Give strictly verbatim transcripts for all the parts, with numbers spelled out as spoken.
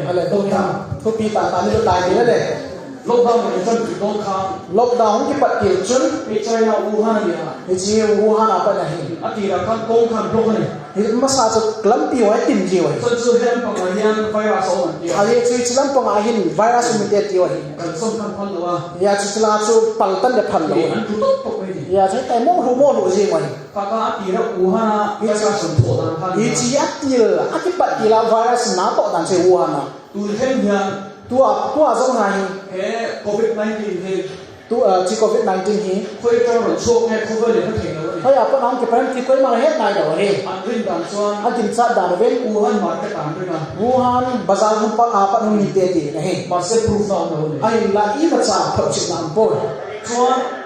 Ale, lockdown. Thupi tah tah ni lo tai ti le. Lockdown ni chun tu don kha. Lockdown hung kipat til chun. Hi China Wuhan ni a. Hiche Wuhan a pat ahi. Ati la khan kong khan block ni. Hi masa chu lampi ho a tin ji ho. Chun chu hilam pang a hian virus a um an ti a. Ale chu hilam pang a hin virus um te ti ho hi. Kan som kan phal lo a. Ya chu chu la chu pal tan de phal lo. An tu tok tok mai ni. Ya chu tai mo hu mo hu ji ho hi. Kaka ati la Wuhan a virus um to dan khan. Hiche a til, a kipat til a virus na to dan chu Wuhan a. Tu thleng hian. Tua, tua jong ha hi. He covid nineteen hi. Tu, ah, chi covid nineteen hi. Khoi tang ro chok nge khoi le ka thei lo ni. Hoi a pat a hung kipan ti koima het nai lo ni. An rin dan chuan. A ginchat dan uvin. Wuhan market an rin a. Wuhan bazar hung pat a pat hung ni te ti na hi. Mahse proof na awm lo ni. Ahinla imacha photchihna um poi. Chuan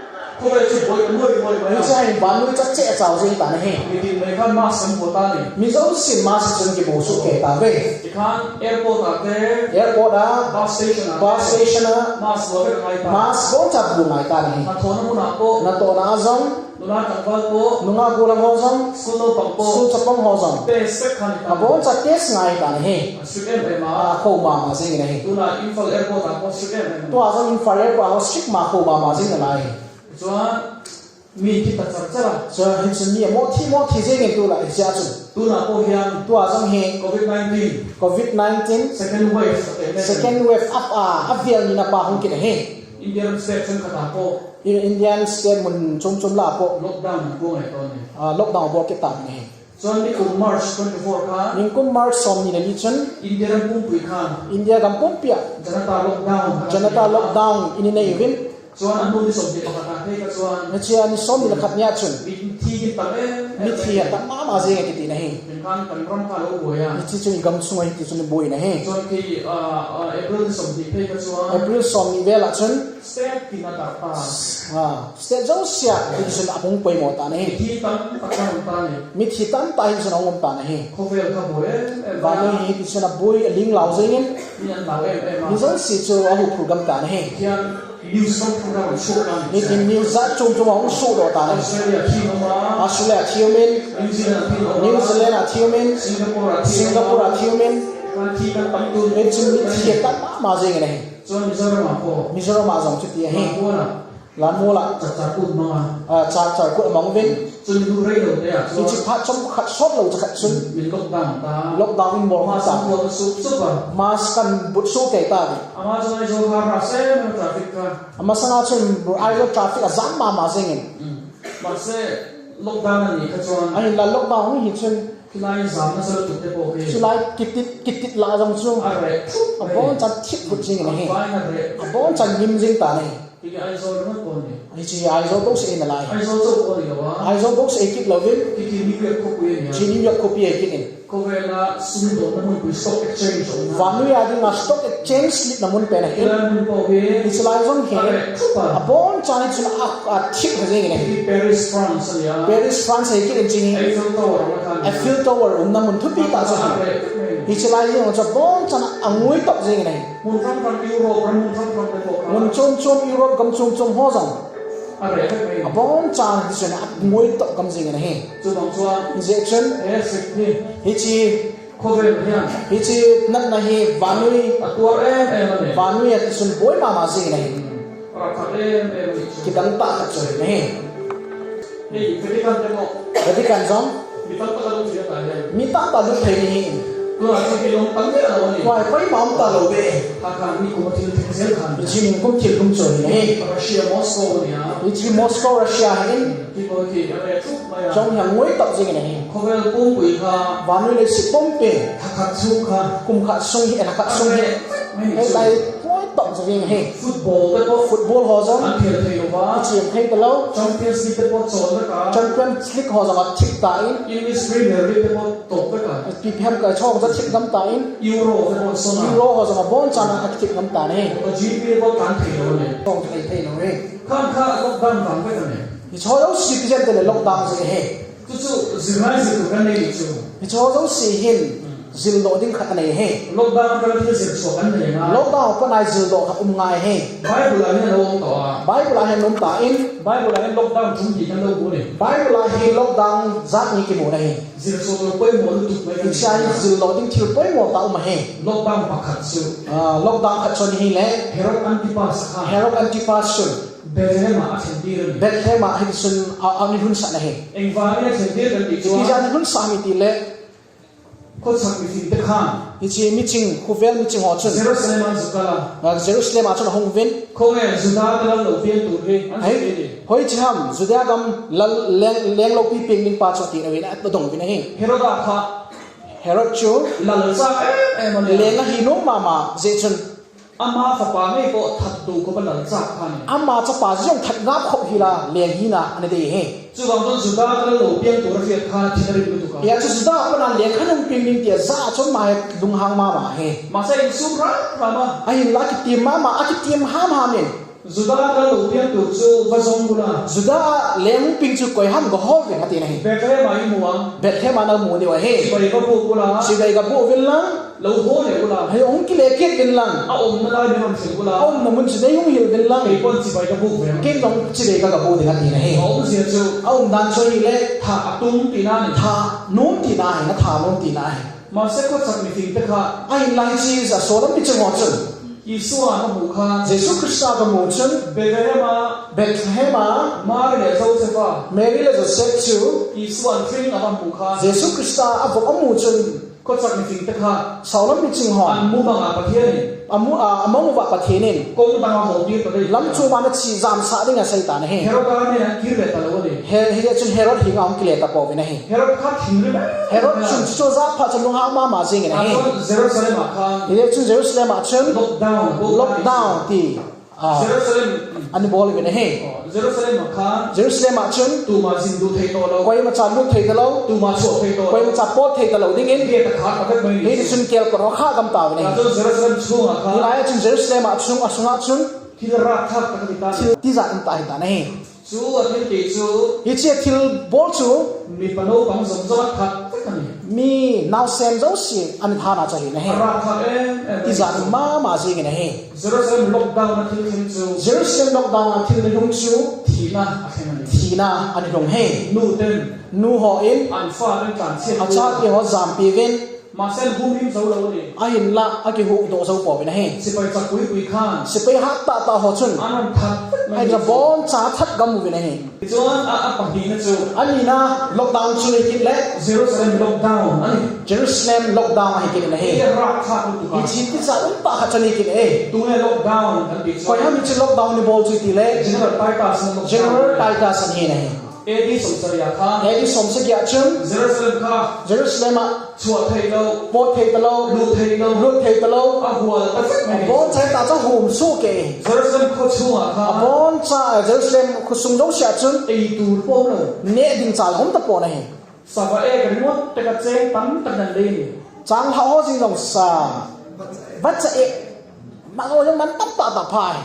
Khawvel chu buai ta nuai nuai mai a. Hiche hin vannoi chu a cheh chau jing ta na hi. Mitin mai khan mask an vuah ta ni. Mi jousen mask chun kibuh suh kei ta ve. Tikhan airport ah te. Airport ah. Bus station ah te. Bus station ah. Mask vuah vek a ngai ta. Mask boncha buh ngai ta na hi. Natna mun ah pawh. Natna mun ah jong. Nungah tlangval pawh. Nungah gollhang ho jong. School naupang pawh. School chapang ho jong. Test vek khan ta. Aboncha test ngai ta na hi. A strict em em a. A kho ma ma jing na hi. Tuna Imphal airport ah pawh strict em em. Tua jong Imphal airport ah strict ma kho ma ma jing na lai. Chuan mi thi ta char char a. Chuan hichun mi a mawh thi mawh thi jengin tu lah hichia chun. Tunah pawh hian. Tua jong hi. Covid nineteen. Covid nineteen. Second wave a teh mek. Second wave a, a, a vel nina pa hung kit ahi. Indian state chen khatah pawh. I-, Indian state mun chom chom lah pawh. Lockdown an puang leh tawh a ni. Ah, lockdown bawk kit ta ni. Chuan nikum March twenty-four khan. Nikum March sawmni le li chun. India ram pumpui khan. India gam pumpi ah. Janata lockdown. Janata lockdown in i nei uvin. Chuan a hnu ni sawmhnih pakhat ah phei kha chuan. Hichia ni sawmhnih le khat nia chun. Mithi hi tam em em. Mithi hi tam mama jeng a kiti na hi. Min khan kan ram kha lo buai a. Hichi chu i gam chunga hiti chun i buai na hi. Chuan khi, ah, ah, April ni sawmhnih phei kha chuan. April sawmhnih vel ah chun. State tin a dah ta. Ah, state zosia hiti chun a hung poimaw ta na hi. Mithi tam tak a um ta ni. Mithi tam tak hiti chun a hung um ta na hi. Khawvel kha buai em em a. Vannoi hi hiti chun a buai a ling lau jengin. Mi an lau em em a. Mi zosia chu a huphur gam ta na hi. Hian News ram ram a hung suh ta ni. Nitin news zat chom chom a hung suh doh ta ni. Australia thi awm a. Australia thi awm in. New Zealand thi awm a. New Zealand a thi awm in. Singapore a thi awm a. Singapore a thi awm in. Kan thi kan tam tu. Hichun mithi a tam mama jeng in ahi. Chuan Mizoram ah pawh. Mizoram ah jong chuti ahi. Lammual ah. Lammual ah. Char char kut mang a. Ah, char char kut a mang uvin. Chun lu rei lo te ah chuan. Hichi phat chomkhat sawt lo chakhat chun. Min lockdown ta. Lockdown in bawm ta. Mask kan vuah sup sup a. Mask kan vuah suh kei ta ve. Ama chuan Aizawl kha ra se mai traffic kha. A masanga chun Aizawl traffic a jam mama jengin. Mm. Mahse, lockdown a nih kha chuan. Ahinla lockdown hi chun. Khilai zam nasa lutuk te pawh khi. Khilai kitit, kitit lah jong chu. A reh thup mai. A bawnchan thip vut jingin ahi. A bawnchan ngim jing ta ni. Hiche Aizawl ringawt pawh a ni. Hiche Aizawl bouseh hi nalai. Aizawl chauh pawh a ni lo a. Aizawl bouseh hi kit lovin. Hiche New York khawpui a ni a. Hiche New York khawpui a hi kit in. Khawvela sum dawhna hmunpui stock exchange a um a. Vannoi a dinga stock exchange slip na hmun pen ahi. Khilai hmun pawh hi. Hiche lai jong hi. A reh thup a. A bawnchan hi chun a, a thip kha jingin ahi. Hi Paris, France a ni a. Paris, France a hi kit in chun hi. Eiffel Tower a um a. Eiffel Tower umna hmun thupi tah chu hi. A reh thup mai. Hiche lai jong chu a bawnchan a ngui tawp jingin ahi. Hmun hrang hrang Europe ram hmun hrang hrang te pawh kha. Hmun chom chom Europe gam chom chom ho jong. A reh vek mai. A bawnchan hi chun a ngui tawp gam jingin ahi. Chubang chuan. Hijeh chun. He sik hi. Hiche. Khawvel hian. Hiche natna hi vannoi. A tuar em em a ni. Vannoi a ti chun buai mama jingin ahi. Hmm. A rap thak em em a ni chu. Kidang tah khat chu ahi. Hei, Vatican te pawh. Vatican jong. Mi tam tak a lut thei a ta hian. Mi tam tak lut thei ni hi. Tunah chuan kei lawm tam zel lo a ni. Tua hi koima awm ta lo ve. Hakha nikum a thil thek zel khan. Hichi nikum thil hlum chu a ni. Hei. Russia, Moscow a ni a. Hichi Moscow, Russia hi. Hi pawh khi a reh thup mai a. Chuan hian ngui tawp jingin ahi. Khawvel pumpui kha. Vannoi leiset pumpin. Thla khat sung kha. Kum khat sung hi, thla khat sung hi. A reh thup mai ni chu. Helai ngui tawp jingin ahi. Football te pawh. Football ho jong. An khel thei lo va. A chiang thei ta lo. Champions League te pawh chawl vek a. Champions League ho jong a thip ta in. English Premier League te pawh tawp vek a. Ipi pi ham ka chawng za thip gam ta in. Euro te pawh sawn a. Euro ho jong a bawnchan a thip gam ta ni. A G D P te pawh tan thei lo ni. Tawng thei thei lo ni. Khan kha lockdown vang vek a ni. Hiche ho jouse pi zen te le lockdown jeh hi. Chu chu zirnai zir tur kan nei ni chu. Hiche ho jouse hin. Hmm. Jildoh ding khat anei ahi. Lockdown kal a thil jildoh kan nei ngai. Lockdown a pat a jildoh khat um ngai ahi. Bible a hin aum ta a. Bible a hin aum tan. Bible a hin lockdown thum ti kan lo mu le. Bible a hin lockdown jat ni kimu ahi. Jildoh poimo lutuk mai kan. Hiche a hin jildoh ding thil poimo tah um ahi. Lockdown pakhat chu. Ah, lockdown khat chu ahile. Herod Antipas khan. Herod Antipas chun. Bethlehem a athlen tir ahi. Bethlehem a hin chun a, ana lhunsah ahi. Engvangin athlen tir kan ti chu. Ipi jeh a ana lhunsah ham itile. Khochak miching te khan. Hiche miching, khovel miching ho chun. Jerusalem a jukal a. Ah, Jerusalem a chun ahung uvin. Khonge Juda te lal lou piang tur hi. An Hei, ti. Hoiche ham, Juda gam lal leng, leng loupi piang ding pa chu ati uvin, adong uvin ahi. Herod a kha. Herod chu. Lal cha em em ahi. Leng ahi nom mama jeh chun. Ama fapa ngei ko that tu ko pa lal cha kha ni. Ama chapa jong that ngap khop hila leng hina ana dei ahi. Chuvang chun Juda te lal lou piang tur a fiat kha thina rim lutuk a. Hia chu Juda a pat a leng khat hung piang ding tia ja a chun ama hi lunghang mama ahi. Masa insung ram ram a. Ahinla kitim mama, akitim ham ham in. Juda te lal lou piang tur chu va jong ula. Juda a leng hung piang chu koi ham ga hol uvin ati ahi. Bethlehem a i mu a. Bethlehem a na mu diu ahi. Chibai ga bu ula. Chibai ga bu uvin lang. Lou ho le ula. Hei, hung kile kit uvin lang. A umna lai mi hung sil ula. A umna mun chu nei hung hil uvin lang. Kei pon chibai ka bu ve. Kei jong chibai ka, ka bu ding ati ahi. A um jia chu. A um dan chu ahile. Tha atum tina ahi. Tha nom tina ahi, na tha nom tina ahi. Masa khochak miching te kha. Ahinla hiche a solam miching ho chun. Jesu a ka mu kha. Jesu Christa ka mu chun. Bethlehem a. Bethlehem a. Mary le Joseph a. Mary le Joseph chu. Jesu a thing a ka mu kha. Jesu Christa a vop a mu chun. Khochak miching te kha. Solam miching ho. An mu banga Pathen in. Amu, a, amang uva Pathen in. Kong dang a hol tir ta dei. Lam chom a na chi jamsah ding asei tan ahi. Herod a ne an kile ta lou ahi. He, hijeh chun Herod henga hung kile ta pouvin ahi. Herod kha thim rim. Herod chun chuchu ja phat chun lunghang mama jingin ahi. An Jerusalem a khan. Hijeh chun Jerusalem a chun. Lockdown. Lockdown ti. Ah. Jerusalem. Ana bol uvin ahi. Oh, Jerusalem a khan. Jerusalem a chun. Tuma jin lut thei talou. Koima cha lut thei talou. Tuma cho thei talou. Koima cha pot thei talou dingin. Gate a khat a vet mai. Hichun kelkot ho kha gam tauvin ahi. Chun Jerusalem chunga khan. Hilai a chun Jerusalem a chung, asunga chun. Thil rakthak tah ahi tan. Thil tijat um tah ahi tan ahi. Chu a thil ti chu. Hiche thil bol chu. Mipa naupang jom jom a that tah ahi. Mi naosen jouse ana that na chu ahi ahi. Rakthak em em. Tijat um mama jingin ahi. Jerusalem lockdown a thil lhung chu. Jerusalem lockdown a thil lhung chu. Thina a lhung ahi. Thina ana lhung ahi. Nu ten. Nu hon. An fa ten tan chen. Achate ho jampi uvin. Masa in humhim jou lou ahi. Ahinla akihuhdoh jou pouvin ahi. Sepai chapui pui khan. Sepai hat tah tah ho chun. An that. Ahinla boncha that gam uvin ahi. Chuin a, a pahina chu. Anina lockdown chu ikit le. Jerusalem lockdown ahi. Jerusalem lockdown ahi kit in ahi. Ei rakthak lutuk a. Hiche tijat um tah khat chu ahi kit e. Tunge lockdown kan ti chu. Koiham hiche lockdown ana bol chu itile. General Titus in lockdown. General Titus in ahi. A D somsagi a khan. A D somsagi a chun. Jerusalem kha. Jerusalem a. Chuh thei lou. Pot thei talou. Lut thei lou. Lut thei talou. Ahual ta sek mai. Aboncha tah chu ahum soh kei. Jerusalem kho chunga khan. Aboncha, eh, Jerusalem khosung jouse a chun. Ei tur pom lou. Neh ding cha la um tapon ahi. Sava e ka ringot te ka cheng tam tak nan le ni. Chang lhah ho jing jong sa. Vacha e. Mang ho jong man tam tah tah pha ahi.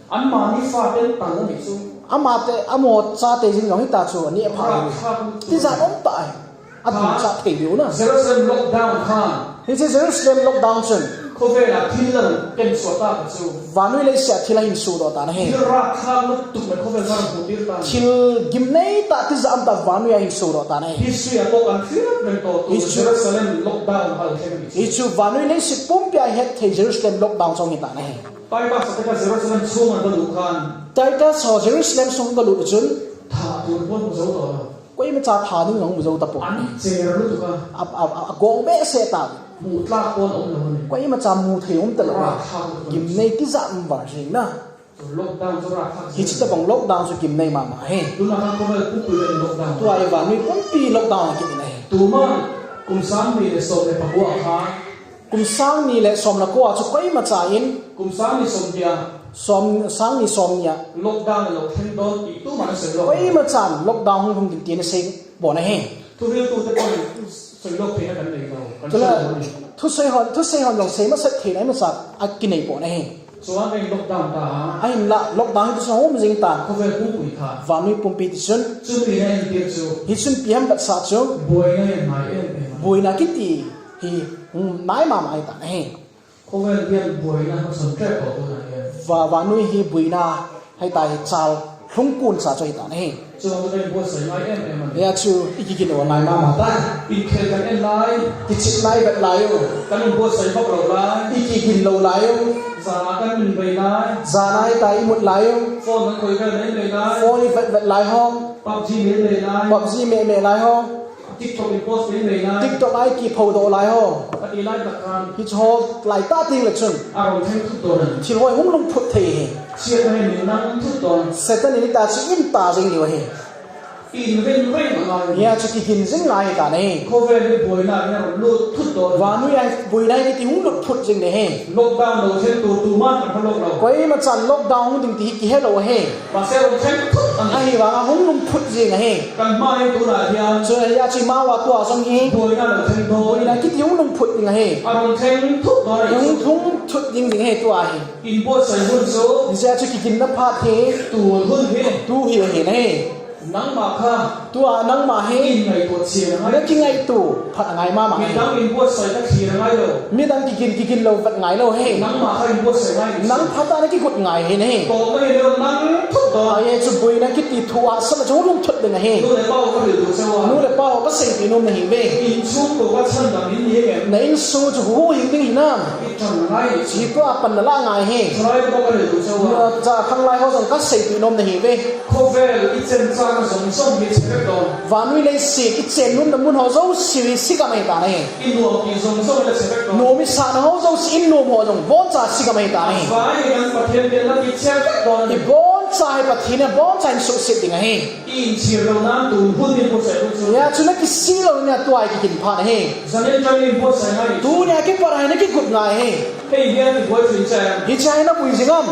Anmani fa ten tal ani chu. Amate, amaho chate jing jong hita chu ani apha. Rakthak. Tijat um tah ahi. Atu cha thei diu na. Jerusalem lockdown khan. Hiche Jerusalem lockdown chun. Khovel a thil lal ken suat ta chu. Vannoi leiset a thil ahin sodoh tan ahi. Thil rakthak lutuk mai khovel a hung tir tan. Thil gimnei tah tijat um tah vannoi a ahin sodoh tan ahi. History a ko kan thil pen to tu. History. Jerusalem lockdown hal thei. Hichu vannoi leiset pumpi a hetthei Jerusalem lockdown chu ahi tan ahi. Titus te kha Jerusalem sunga galut khan. Titus ho Jerusalem sunga galut chun. Tha tur pon mu jou talou. Koima cha tha ding jong mu jou tapon. An cher lutuk a. A, a, a, agong behseh ta. Mu tlak pon um lou ni. Koima cha mu thei um talou. Rakthak lutuk. Gimnei tijat um val jing na. Lockdown chu rakthak. Hiche tabang lockdown chu gimnei mama ahi. Tuna khan khovel pumpi le lockdown. Tua hi vannoi pumpi lockdown akit in ahi. Tuma kum sang ni le som le pakua khan. Kum sang ni le som le ko a chu koima cha in. Kum sang ni som nia. Som, sang ni som nia. Lockdown lo theng don ti tuma na soi lo. Koima chan lockdown hung lhung ding ti na sei pon ahi. Thuhil tu te pon soi lo phe na kan nei lo. Kan soi lo ni. Thusei hon, thusei hon jong sei masat thei na ima cha akinei pon ahi. Chuan vei lockdown ta. Ahinla lockdown hi tichun hung um jing tan. Khovel pumpui kha. Vannoi pumpi tichun. Chumi na in tir chu. Hichun ipi ham vetsah chu. Buaina in ngai em em. Buaina kiti hi. Hung nai mama ahi tan ahi. Khovel hian buaina a chhon tep tawh tuna hian. Va, vannui hi buaina hei ta hi chal hlung kun cha chu ahi tan ahi. Chuan ka inbuatsaih ngai em em a ni. Hia chu i kigin lo ngai mama ta. Inkhel kan en lai. Kichit lai vet lai u. Kan inbuatsaih bawk lo lai. I kigin lo lai u. Zana kan min bei lai. Zana hei ta i mut lai u. Phone kan khoi vel in bei lai. Phone i vet vet lai hawm. PUBG meh meh lai. PUBG meh meh lai hawm. TikTok in post meh meh lai. TikTok ai ki pho do lai ho. Ka ti lai tak khan. Hi chu ho lai ta ting le chun. A rawn thleng thut dawn a ni. Thil hoi hung lung phut thei hi. Siatna hi min nang thut dawn. Satan in ta chu in ta jing liu hi. In ven ven a ngai. Hia chu ki hin jing ngai ta nei. Khovel hi buaina in a rawn lut thut dawn. Vannui ai buaina hi ti hung lut phut jing nei hi. Lockdown lo thlen tur tuman kan phal lawk lo. Koima chan lockdown hung ding ti hi ki he lo hi. Mahse, rawn thleng thut a ni. Ahivanga hung lungphut zing ahi. Kan hma hi tunah hian. Chu hia chu i mau a tua zawng hi. Buaina lo thleng dawn. Buaina kiti hung lungphut ding ahi. A rawn thleng thut dawn a ni. Hung lungphut ding ding ahi tua hi. Inbuatsaih hun chu. Zia chu kiginna phat hi. Tu hun hi. Tu hi ahi nei. Nangmah kha. Tua nangmah hi. In ngaihtuah chian a ngai. Na kingaihtuah phat a ngai mama hi. Midang inbuatsaihna thlir a ngai lo. Midang kigin, kigin lo vat ngai lo hi. Nangmah kha inbuatsaih ngai. Nang phat a na kigut ngai hi nei. Tawpna hi lo nang thut dawn. Ai chu buaina kiti thu a sana chu lungthut ding ahi. Nu le pa ho ka hril duh cheu a. Nu le pa ho ka seipih nuam na hi ve. Inchhung ko ka chhandam in ni em. Na insung chu huhhing ding hinam. I ṭan ngai. Hi tua pan na la ngai hi. Thalai ko ka hril duh cheu a. Cha khanglai ho zong ka seipih nuam na hi ve. Khovel i chen chang zawng zawng hi che vek dawn. Vannui leiset i chen nuamna mun ho zosia hi sigam ahi ta nei. I nuam i zawng zawng hi che vek dawn. Nuam i sahna ho zosia in nuam ho zong vawncha sigam ahi ta nei. Vai ngen Pathian biakna ki che vek dawn. I vawncha hi Pathian in vawncha in suhset ding ahi. I inchhir lo nan tun hun hi buatsaih hun chu. Hia chu na kisih lo nia tua i kikin phat ahi. Zanin tan in buatsaih ngai. Tunia kipat a hi na kigut ngai hi. Hei hian i buai chu i che. Hi che hi na bui zing am.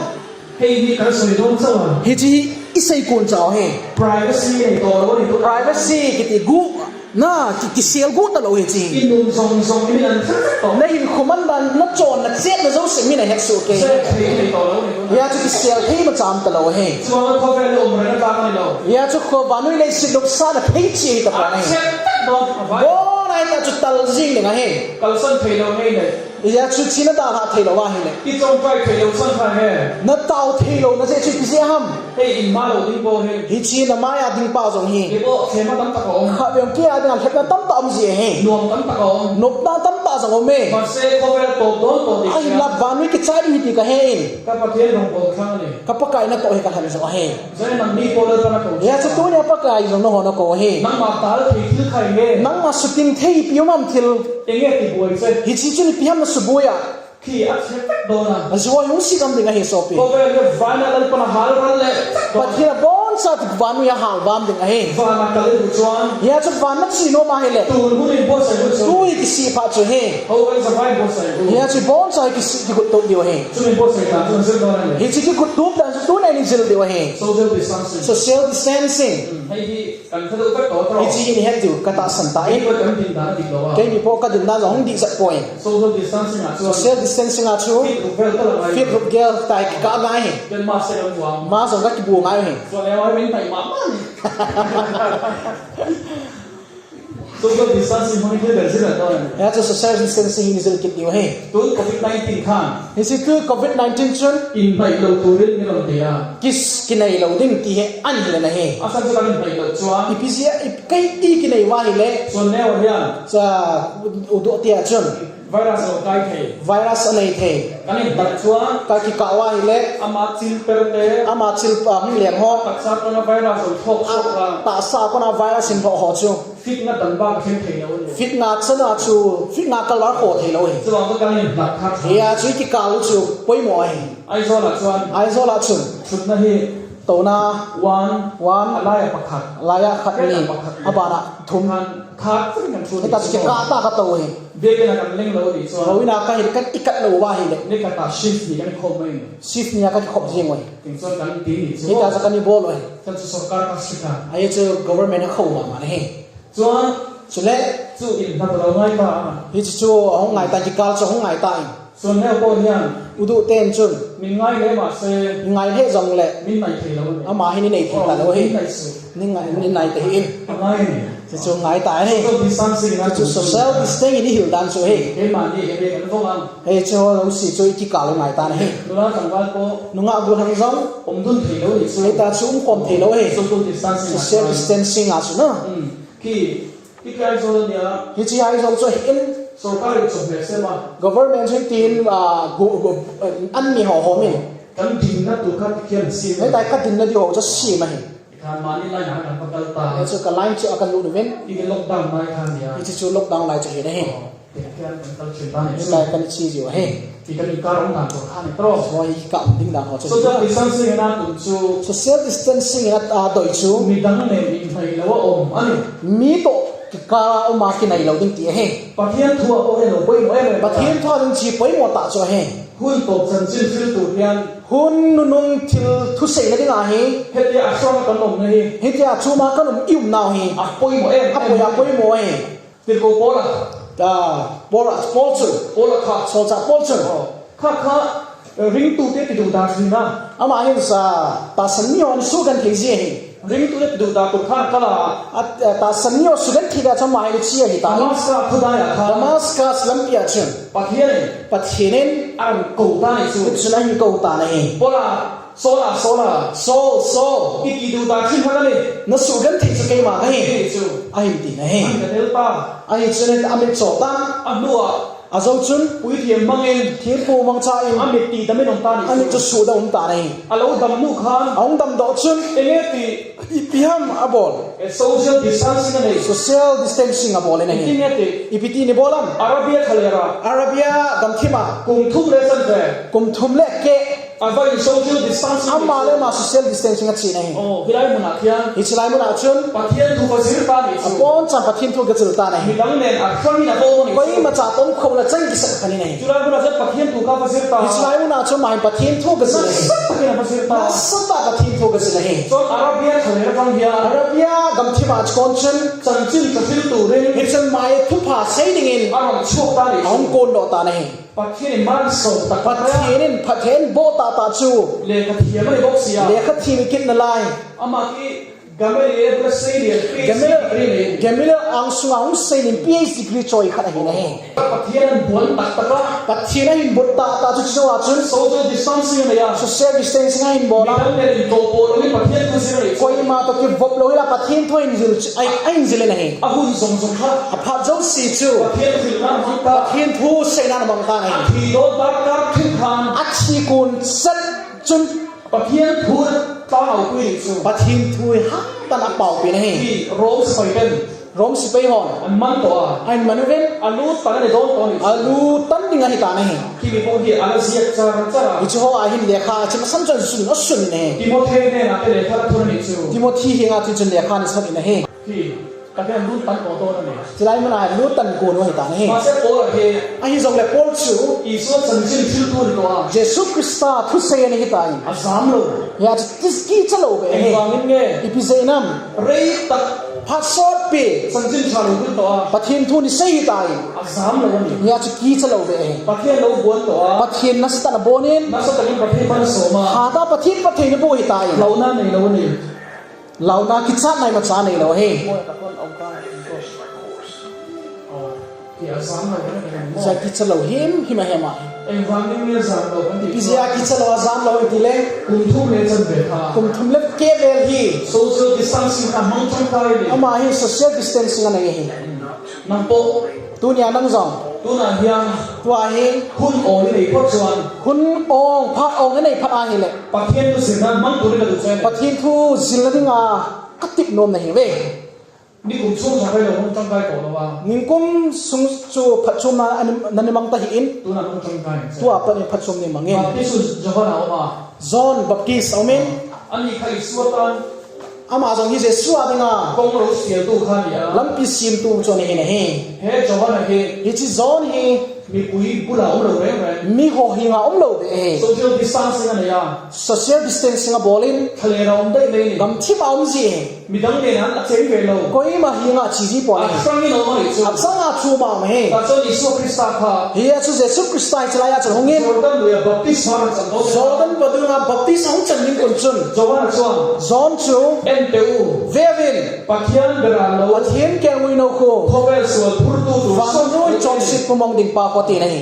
Hei hi kan sawi dawn chauh a. Hichi hi i sei kun chauh hi. Privacy nei tawh lo ni tu. Privacy kiti guh na ki, kisel guh ta lo hi chi. I nun zawng zawng i min an thil vek tawh. Na hinkhua man dan na chawn na chet na zosia min a het suh kei. Zek thei nei tawh lo ni tu. Hia chu kisel thei macham ta lo hi. Chuan khawvel a awm reng atak a ni lo. Hia chu khaw vannui leiset lopsahna phei chi hi ta pawh a ni. A chet vek dawn a vai. Bawn a hi ta chu tal zing ding a hi. Kalsan thei lo ngei nei. Hia chu chi na dalha thei lo ahile. I ṭawngṭai thei lo chang kha he. Na tau thei lo na zia chu ipi zia ham. Hei in ma lo ding pawh hi. Hichi na maia ding pa zong hi. Kei pawh thema tam tak a awm. Kha veng kia ding a hlepna tam tak a awm zia hi. Nuam tam tak a awm. Nopna tam tak zong awm e. Mahse khawvel tawp dawn tawh ding. Ahinla vannui kichai ding hi ti ka he in. Ka Pathian rawngbawl thlang a ni. Ka Pakai na tawh hi ka han zo ahi. Zai nang mi pawl pan a ko. Hia chu tunia Pakai zong na ho na ko hi. Nangma tal thei thil khai nge. Nangma suting thei pi um am thil. Enge ti buai che. Hichi chun ipi ham na subuai a. Khi a che vek dawn a. A zuai hung si gam ding ahi sopi. Khawvel hi vana Lalpan a hal ral le vek dawn. Pathian a bawncha ti vannui a hal vam ding ahi. Vana kal duh chuan. Hia chu van na chi nuam ahile. Tun hun in buatsaih hun chu. Tu hi kisih pha chu hi. Ho kan zavai buatsaih hun. Hia chu bawncha hi kisih kigut tup diu ahi. Chu min buatsaih ta chu zir dawn a ni. Hichi kigut tup dan chu tun a ni zil diu ahi. Social distancing. Social distancing. Hmm, hei hi. Kan thadeuh vek tawh tawh. Hichi hi ni het diu ka tahsan ta e. Kei pawh kan din dan a dik lo a. Keini pawh ka din dan zong hung dih zat pawh e. Social distancing ah chuan. Social distancing ah chu. Feet ruk vel ka la ngai. Feet ruk gel tai ka ngai hi. Ken mask te kan vuang. Mask zong ka kibu ngai hi. Chuan eng a min tai mah mah ni. Social distancing hmang hi thil ber zir a dawn a ni. Hia chu social distancing hi ni zil kit diu hi. Tun covid nineteen khan. Hichi tu covid nineteen chun. Inhnaih lo turin min rawn ti a. Kis kinei lo ding ti hi a ni le na hi. A san chu kan inhnaih loh chuan. Ipi zia, ip-, kei ti kinei va hi le. Chuan neu a hian. Cha, u, u duh tia chun. Virus lo kai thei. Virus a nei thei. Kan inhnaih chuan. Ka kikah va hi le. Ama chil per te. Ama chil pa hung lem ho. Taksa kona virus lo thawk suak a. Taksa kona virus in thawk ho chu. Feet nga dan bak thleng thei lo a ni. Feet nga chana chu, feet nga kal var khaw thei lo hi. Chuvang chu kan inhlat kha. Hia chu i kikal u chu pawimawh a hi. Aizawl ah chuan. Aizawl ah chun. Thutna hi. Tona. One. One. A laia pakhat. A laia khat ni. A banah thum. Khan khat chun kan thut. Heta chu kikah ta ka to hi. Biakin a kan leng lo a nih chuan. Ho ina ka hin kan i kat lo va hi le. Ni kata shift ni kan khawm mai ni. Shift ni a ka kikhawm zing ui. Tin chuan kan ti ni chu. Heta chu kan i bawl ui. Kan chu sorkar ka strict a. Ai chu government a kho ma ma ni hi. Chuan. Chule. Chu in hlat lo ngai ta a. Hichi chu a hung ngai ta, kikal chu a hung ngai ta in. Chuan hei pawh hian. U duh ten chun. Min ngai leh mah se. Ngai leh zong le. Min nai thei lo a ni. Ama hi ni nei thei ta lo hi. Min nai su. Ni ngai, ni nai te hi in. A ngai a ni. Chuchu ngai ta hi. Social distancing na. Chuchu social distancing in i hil dan chu hi. Keima ni he be kan vong ang. Hichu ho lo si chu i kikal ngai ta hi. Nula tangval po. Nungah bu hang jong. Umdun thei lo ni chu. Hita chu umkhom thei lo hi. Social distancing. Social distancing a chu na. Hmm. Ki, ki kai jo nia. Hichi hai jong chu hin. Sorkar in chu be se ma. Government chu tin, ah, gu, gu, an mi ho ho min. Kan dinna tu khat kian si. Hita ka dinna di ho chu si ma hi. Ikhan mani line a kan pakal ta. Hichu ka line chu a kan lut uvin. Ike lockdown lai khan dia. Hichu chu lockdown lai chu hi na hi. Oh, ikhan kan kal chin ta ni. Hitai kan chi jiu hi. Ikan ikar ong dan to khan ni tro. So i ka ding dan ho chu. Social distancing na tum chu. Social distancing na a doi chu. Midang le mi nai lo a om ani. Mi to kikal a um a kinai lo ding ti hi. Pathian thu a ko he lo poimo em em. Pathian thu a ding chi poimo ta chu hi. Hun to chanchin thil tu hian. Hun nunung thil thusei na ding a hi. Heti a song kan om na hi. Heti a chuma kan um i um nau hi. A poimo em. A poi, a poimo hi. Tirko Paula. Ta, Paula, Paul chu. Paula kha. Solchah Paul chu. Oh. Kha kha, eh, ringtu te ti du da si na. Ama hin sa, tahsan ni hon su kan thei ji hi. Ringtu te ti du da tu kha kala. At, eh, tahsan ni hon su kan thei da chama hi chi hi ta. Damascus khu da ya kha. Damascus lampi a chun. Pathian. Pathian in. An ko ta ni chu. Chu na hin ko ta na hi. Paula. Saul a, Saul a. Saul, Saul. I ti du ta thin ha ka ni. Na su kan thei chu keima ka hi. Ni chu. A hin ti na hi. An ka tel ta. A hi chu ni a mit cho ta. A nu a. A zo chun. Puithiam mang in. Thil pu mang cha in. A mit ti dam in um ta ni chu. A mit chu su dam um ta na hi. A lo dam nu khan. A hung dam doh chun. Enge ti. Ipi ham a bol. E social distancing a nei. Social distancing a bol na hi. Ipi nge ti. Ipi ti ni bol am. Arabia thalera. Arabia gamthim a. Kum thum le chan ve. Kum thum le keh. A vai social distancing. Ama le ama social distancing a chi na hi. Oh, hilai mun a khian. Hichi lai mun a chun. Pathian thu va zir ta ni chu. A pon chan Pathian thu ka zil ta na hi. Midang nen a hrang in a bol ni chu. Koima cha tom khom la chang ki sak kha ni na hi. Chulai mun a chun Pathian thu ka va zir ta. Hichi lai mun a chun ma hin Pathian thu ka zil na hi. Nasat takin a va zir ta. Nasat ta Pathian thu ka zil na hi. Chun Arabia thalera vang hian. Arabia gamthim a chun chun. Chanchin ka thil tu ring. Hichun mai thupha sei ding in. A rang chuak ta ni chu. A hung kon doh ta na hi. Pathian in man so tak tak. Pathian in, Pathian bo ta ta chu. Lekha thiam a ni bok sia. Lekha thiam i kit na lai. Ama ki Gamaliel ka sei ni, P H D Gamaliel, degree ni. Gamaliel ang sunga hung sei ni P H D degree choi khat a hi na hi. Pathian an buan tak tak a. Pathian a hin buan ta ta chu chu a chun. Social distancing a nei a. Social distancing a hin bol a. Midang le in to po lo ni Pathian thu zir a ni. Koima to kivop lo ila Pathian thu hin zil chu, ai, a hin zil na hi. A hun zong zong kha. A phat zo si chu. Pathian thu na mang ta. Pathian thu sei na mang ta na hi. A thi do ta kar thim khan. A thi kun sat chun. Pathian thu ta au pui chu. Pathian thu hi hang tan a pau pi na hi. Hi Rome sipai ten. Rome sipai hon. An man to a. An man uvin. A lu tan a ni don to ni. A lu tan ding a hi ta na hi. Hi mi pong hi a la ziak char char a. Hichi ho a hin lekha chi masang chan sun a sun na hi. Timothy ne na te lekha la thun ni chu. Timothy hi nga chi chun lekha ni san na hi. Hi. Ka ken lut tan ko to na ni. Chulai mun a lut tan ko no hi ta na hi. Mase Paul hi. A hi zong le Paul chu. Isua chanchin thil tu ni to a. Jesu Krista thu sei a ni hi ta in. A zam lo. Ya chu tis ki cha lo be. Ei hi. Vangin nge. Ipi zei nam. Rei tak. Phat sot pi. Chanchin tha lo tu to a. Pathian thu ni sei hi ta in. A zam lo ni. Ya chu ki cha lo be hi. Pathian lo buan to a. Pathian nasa ta na buan in. Nasa ta ni Pathian pan so ma. Ha ta Pathian Pathian ni bu hi ta in. Lo na nei lo ni. Launa kichat nai ma cha nei lo hi. Cha kicha lo him him a hema. Ipi jeh a kicha lo a jam lo ti le. Kum thum le keh vel hi. Social distancing a mang chang kai le. Ama hi social distancing a nei hi. Nang po. Tunia nang jong. Tuna hian. Tua hi. Hun ong i nei phot chuan. Hun ong, phat ong i nei phat ahile. Pathian thu zilna mang tur i ka duh chuan. Pathian thu zilna dinga ka tip nuam na hi ve. Nikum sung chang kai lo, hung chang kai tawh lo a. Nikum sung chu phatchumna an, nan i mang ta hi in. Tuna hung chang kai. Tua panin phatchum ni mangin. Baptist Johan a awm a. John Baptist a awm in. Ani kha Isua tan. Ama jong hi Jesu a dinga. Kawng lo sialtu kha a ni a. Lampi siamtu chu a ni hi na hi. He Johan a hi. Hichi John hi. Mipui bula um lo reng reng. Miho henga umlou beh ahi. Social distancing anei a. Social distancing abol in. Thalheng a um deh mai in. Gamthip a um ji ahi. Midang nena acheng ve lou. Koima henga ache ji pon ahi. Achang in aum ahi chu. Achang a chu ma um ahi. Tachun Jesu Christa kha. Hia chu Jesu Christa hi chulai a chun hung in. Jordan lui a baptisma achan to. Jordan vadung a baptisma hung chan ding kon chun. John a chuan. John chu. En teh u. Ve uvin. Pathian bera lo. Pathian kelngoi nou khu. Khawvel sual phurtu tu. Vannoi chonset pumang ding pa khu ati ahi.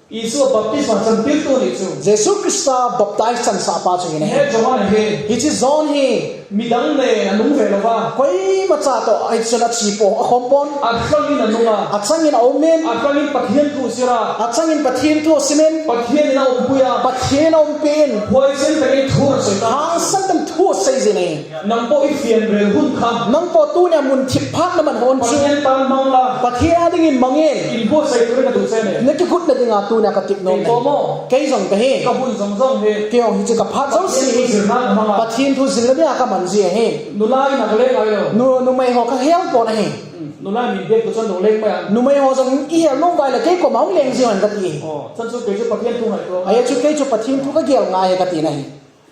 Jesu baptisma chanpeh tu ni chu. Jesu Christa baptize chansah pa chu hi ahi. He John hi. Hiche John hi. Midang le anung ve lova. Koima cha toh hichun ache po akhom pon. Achang in anung a. Achang in aum in. Achang in Pathian thu asei a. Achang in Pathian thu asim in. Pathian in aumpui a. Pathian in aumpui in. Huaisan takin thu asei ta. Hangsan takin thu asei jin ahi. Nang pawh i fianrel hun kha. Nang pawh tunia mun thip phat na man hon chu. Pathian tan mang la. Pathian a dingin mang in. In buatsai turin ka duh che ne. Na kigut na dinga tunia ka tip nom. Kei pawh maw. Kei jong ka hi. Ka hun jong jong hi. Kei jong hichu ka phat jong si. Pathian thu zilna ka mang a. Pathian thu zilna dinga ka man ji ahi. Nulai na ka le ngai lo. Nu, numei ho ka hel pon ahi. Hmm, nulai min bek tu chon lo leng mai a. Numei ho jong i hel nom vai le kei koma hung leng ji hon ka ti. Oh, chan chu kei chu Pathian thu ngai ko. Ahi chu kei chu Pathian thu ka gel ngai ka ti na hi.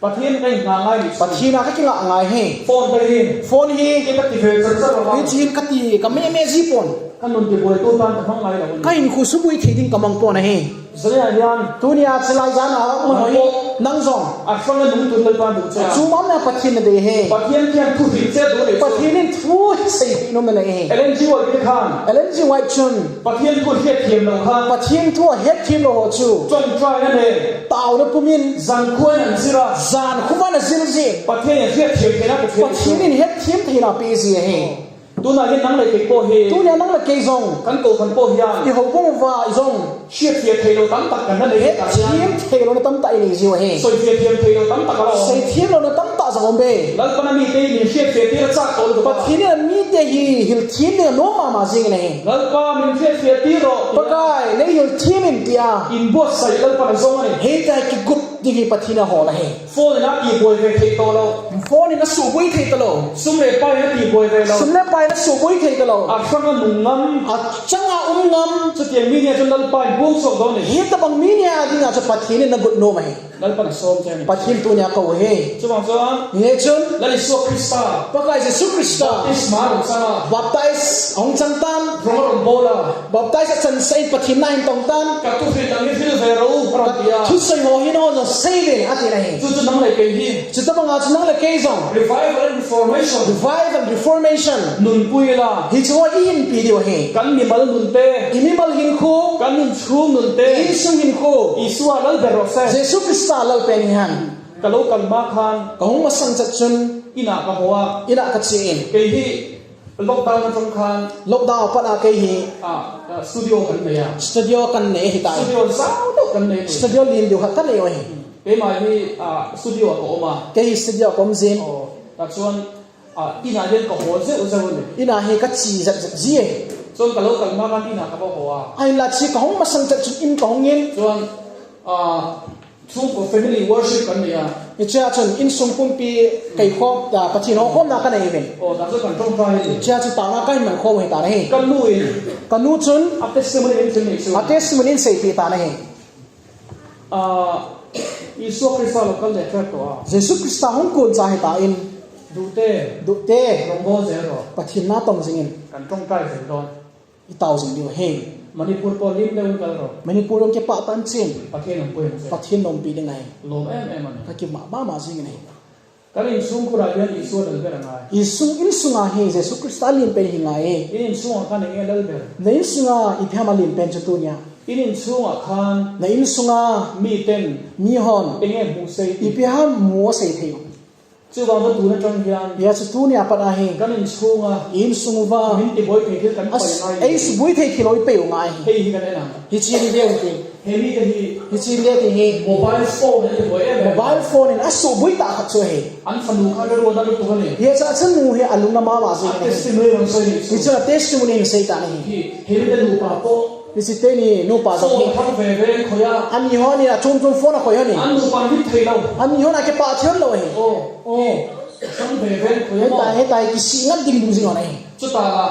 Pathian ka in ngai ni. Pathian a ka kingai ngai hi. Phone ka hin. Phone hi. Ke ka ti ve chan chan lo. Hichi hin ka ti, ka me me ji pon. Ka nun ti buaitu tan ka mang ngai lo. Ka hinkho suboi thei ding ka mang pon ahi. Zia hian. Tunia chulai jan a, nang pawh. Nang jong. A hrang a nung tun Lalpa duh che a. Chu mam na Pathian na dei hi. Pathian thian thu hil che duh nei chu. Pathian in thu hi sei nom na nei hi. Ellen G. White khan. Ellen G. White chun. Pathian thu hriat thiam lo kha. Pathian thu a hriat thiam lo ho chu. Ṭawngṭai a nei. Taona pumin. Zan khuan an zir a. Zan khuan a zir zir. Pathian in hriat thiam theina pe thei. Pathian in hriat thiam theina pe ji ahi. Tuna hin nang le kei pawh hi. Tunia nang le kei jong. Kan kohhran pawh hian. I houbung uva i jong. Hriat fiah thei lo tam tak kan nei. Hriat thiam thei lo na tam tak i nei ji u ahi. Soi fiah thiam thei lo tam tak a lo. Soi thiam lo na tam tak jong um be. Lalpan a mite hi min hriat fiah tir a chak tawh lo. Pathian in a mite hi hil thiam ding a nuam mama jing in ahi. Lalpa min hriat fiah tir rawh. Pakai, nei hil thiam in tia. In buatsai Lalpan a zawng a ni. Hei ta kigut ding hi Pathian a hawl ahi. Phone in a ti buai ve thei tawh lo. Phone in a suhbuai thei ta lo. Sum le pai in a ti buai ve lo. Sum le pai in a suhbuai thei ta lo. A hrang a nung ngam. A chang a um ngam. Chutiang mi nia chun Lalpa in puang chhuak dawn ni. Hi tabang mi nia a dinga chu Pathian in na gut nuam ahi. Lalpan a sawm che ni. Pathian tunia ko u hi. Chuvang chuan. Hi chun. Lal Isua Krista. Pakai Jesu Krista. Baptisma lo chang a. Baptize a hung chang tan. Rawng a rawn bawl a. Baptize a chansah in Pathian na hin tawng tan. Ka thuhril dang hi hril ve ro, a rawn ti a. Ka thusawi ho hi nang jong sei ve, a ti na hi. Chu chu nang le kei hi. Chuta banga chu nang le kei jong. Revival and reformation. Revival and reformation. Nunpui ila. Hi chu i inpi diu ahi. Kan mimal nun te. I mimal hinkho. Kan inchhung nun te. I insung hinkho. Isua lal ber rawh se. Jesu Krista lal pen hi hen. Ka lo kal hma khan. Ka hung masang chet chun. Inah ka haw a. Inah ka che in. Kei hi lockdown aṭang khan. Lockdown a pat a kei hi. Ah, ah, studio kan nei a. Studio kan nei ahi ta. Studio zau deuh kan nei. Studio lian deuh khat ka nei u ahi. Keimah hi, ah, studio a ka awm a. Kei hi studio a ka awm zin. Oh, ta chuan, ah, inah hian ka haw zeuh zeuh a ni. Inah hi ka che zet zet zia. Chuan ka lo kal hma khan inah ka va haw a. Ahinla chu ka hung masang chet chun in ka hung in. Chuan, ah, Chhungkaw family worship kan nei a. Hichea chun insung pumpi kaikhawm, ah, Pathian ho khawmna ka nei ve. Oh, tah chu kan ṭawngṭai hi. Hichea chu tana ka inman khawm hi ta na hi. Ka nu in. Ka nu chun. A testimony in thil nei chu. A testimony in seipih ta na hi. Ah, Isua Krista lo kal leh fek tawh a. Jesu Krista hung kun cha hi ta in. Duhte. Duhte. Rawngbawl zel rawh. Pathian na tawng zingin. Kan ṭawngṭai zel dawn. I tau zing diu ahi. Manipur pawh lim deuhin kal rawh. Manipur hung kipah tan chin. Pathian hung pui hung se. Pathian lawmpi ding ahi. Lawm em em a ni. Ka kima mama zing in ahi. Kan insung khurah hian Isua lal ber a ngai. Insung, insunga hi Jesu Krista lian pen hi ngai e. In insungah khan enge lal ber? Na insunga ipi ham a lian pen chu tunia? In insungah khan. Na insunga. Miten. Mihon. Enge hmu sei ti? Ipi ham hmu a sei thei u. Chuvang chu tun aṭang hian. Hia chu tunia pat a hi. Kan inchhunga. I insung uva. Min tibuai thei thil kan pai ngai. Ei subuai thei thil lo i pei u ngai hi. Hei hi kan en a. Hichi ni deuh ti. He mite hi. Hichi ni deuh ti hi. Mobile phone an tibuai em em. Mobile phone in a subuai ta khat chu hi. An fanu kha ka ruat a lutuk a ni. Hia chu a chanu hi a lungna mama zing a ni. A testimony rawn sawi ni chu. Hichu a testimony in sei ta ni hi. Hi, he mite nupa pawh. Hichi te ni nupa zawk hi. Phone a thang ve ve an khawih a. Ani ho ni a chum chum phone a khawih a ni. An nupa hi thei lo. Ani ho na kipah thiam lo hi. Oh. Oh. Thang ve ve an khawih a. Heta, heta hi kisih ngat ding ding zing a ni. Chuta la,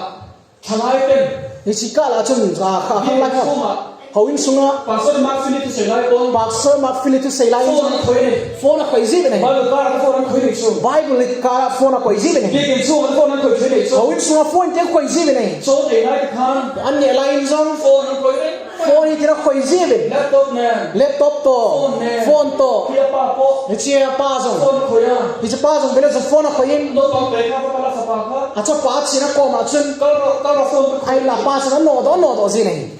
thalai ten. Hichi kala chun, a, kha, kha lai ho. Chunga, Houin sunga Pastor Mark Philip thusei lai pon. Pastor Mark Philip thusei lai. Phone akhoi e. Phone akhoi jiuve. Bible kar a phone akhoi e chu. Bible kar a phone akhoi jiuve. Biakin chunga phone akhoi thei e chu. Houin sunga phone te akhoi jiuve. Chon nei lai khan. An neh lai in jong. Phone akhoi e. Phone hi tia akhoi jiuve. Laptop ne. Laptop toh. Phone ne. Phone toh. Hiche apa po. Hiche apa jong. Phone akhoi a. Hiche pa jong vele jong phone akhoi in. Naopa pe kha pa la sa pa kha. Achapa china koma chun. Kal ro, kal ro phone. Ahinla pa chun anodoh, anodoh jin ahi.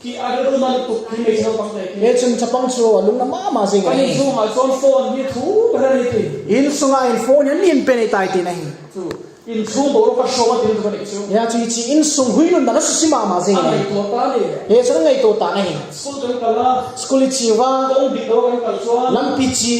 Ki a lu man tu ki me chapang te ki. Hichun chapang chu alung na mama jing ahi. Ani chu ma chon phone ni thu ba ni ti. Insunga hin phone hi ahin pen ahitai tina ahi. Chu. Insung bou ka shoma tin ka ni chu. Hichu hiche insung huilhunna na susi mama jing ahi. Angaito ta ni. Hichu angaito ta ahi. School kan kal a. School iche uva. Kong dik lo kan kal chuan. Lampi che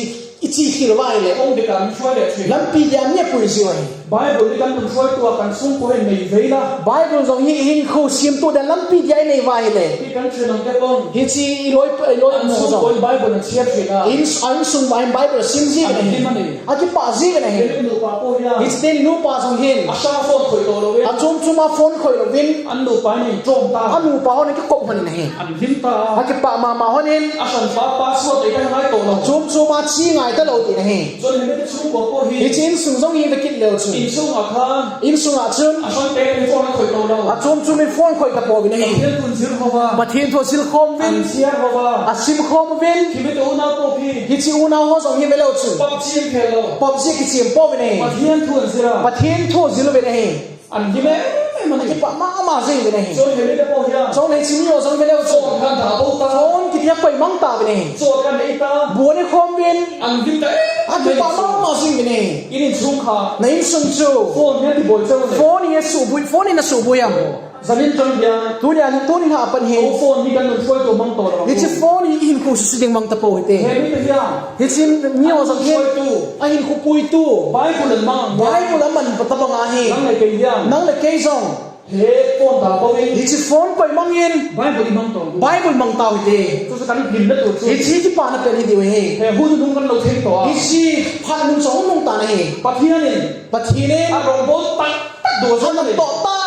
iche khel uva ahile. Kong dik kan chuan le chu. Lampi dia mi apui jiu ahi. Bible hi kan nun hruaitu a kan sungkuo hi nei ve la. Bible jong hi hinkho siamtu dia lampi dia inei uva ahile. Hi kan ṭhen ang te pawh. Hiche iloi, iloi an mu jong. An sungkuo in Bible an chhiar ṭhin a. In, insung uva hin Bible asim jiuvin ahi. An hlim a ni. Akipah jiuvin ahi. Hiche nupa pawh hian. Hiche nupa jong hin. A hrang phone khoi tawh lovin. Achum chuma phone khoi lovin. An nupa in a inṭawm ta. Anupa hon akikoh hman in ahi. An hlim ta. Akipah mama hon in. A hranpa password ei ta ngai tawh lo. Achum chuma che ngai ta lo tina ahi. Chuan he mite chhungkaw pawh hi. Hiche insung jong hi ve kit leu chun. Insung ah khan. Insung ah chun. A hrang te in phone an khoi tawh lo. Achum chum in phone khoi ta pouvin ahi. Pathian thu an zir ho va. Pathian thu a zir khawm uvin. An chhiar ho va. A sim khawm uvin. Hi mite unau pawh hi. Hiche unau ho jong hi ve leu chun. PUBG an khel lo. PUBG kichem pouvin ahi. Pathian thu an zir a. Pathian thu zir uvin ahi. An hlim em em a ni. Akipah mama jing uvin ahi. Chuan he mite pawh hian. Chuan hiche mi ho jong ve leu chun. Phone khan dah bo ta. Phone kitia koi mang tauvin ahi. Chuan kan ei ta. Bu an ei khawm uvin. An hlim ta em em. Akipah mama jing uvin ahi. In insung kha. Na insung chu. Phone hi a ti boi cheu a ni. Phone hi a suboi, phone in a suboi am. Zanin chang hian. Tuni a, tuni a pat hi. Aw phone hi kan nun hruaitu mang tawh lo. Hiche phone hi i hinkho susi ding mang ta po hite. He mite hian. Hiche mi ho jong hin. Hruaitu. A hinkho puitu. Bible an mang. Bible a man pa tabang ahi. Nang le kei hian. Nang le kei jong. He phone dah bovin. Hiche phone koi mangin. Bible i mang tawh. Bible mang tau hite. Chu chu kan hlimna tur chu. Hiche kipana pen hi diu ahi. He hun hnung kan lo thei tawh a. Hiche phat hnung chu hung hnung tan ahi. Pathian in. Pathian in. A rongbawlna tak tak duh a chu a ni. Toh tak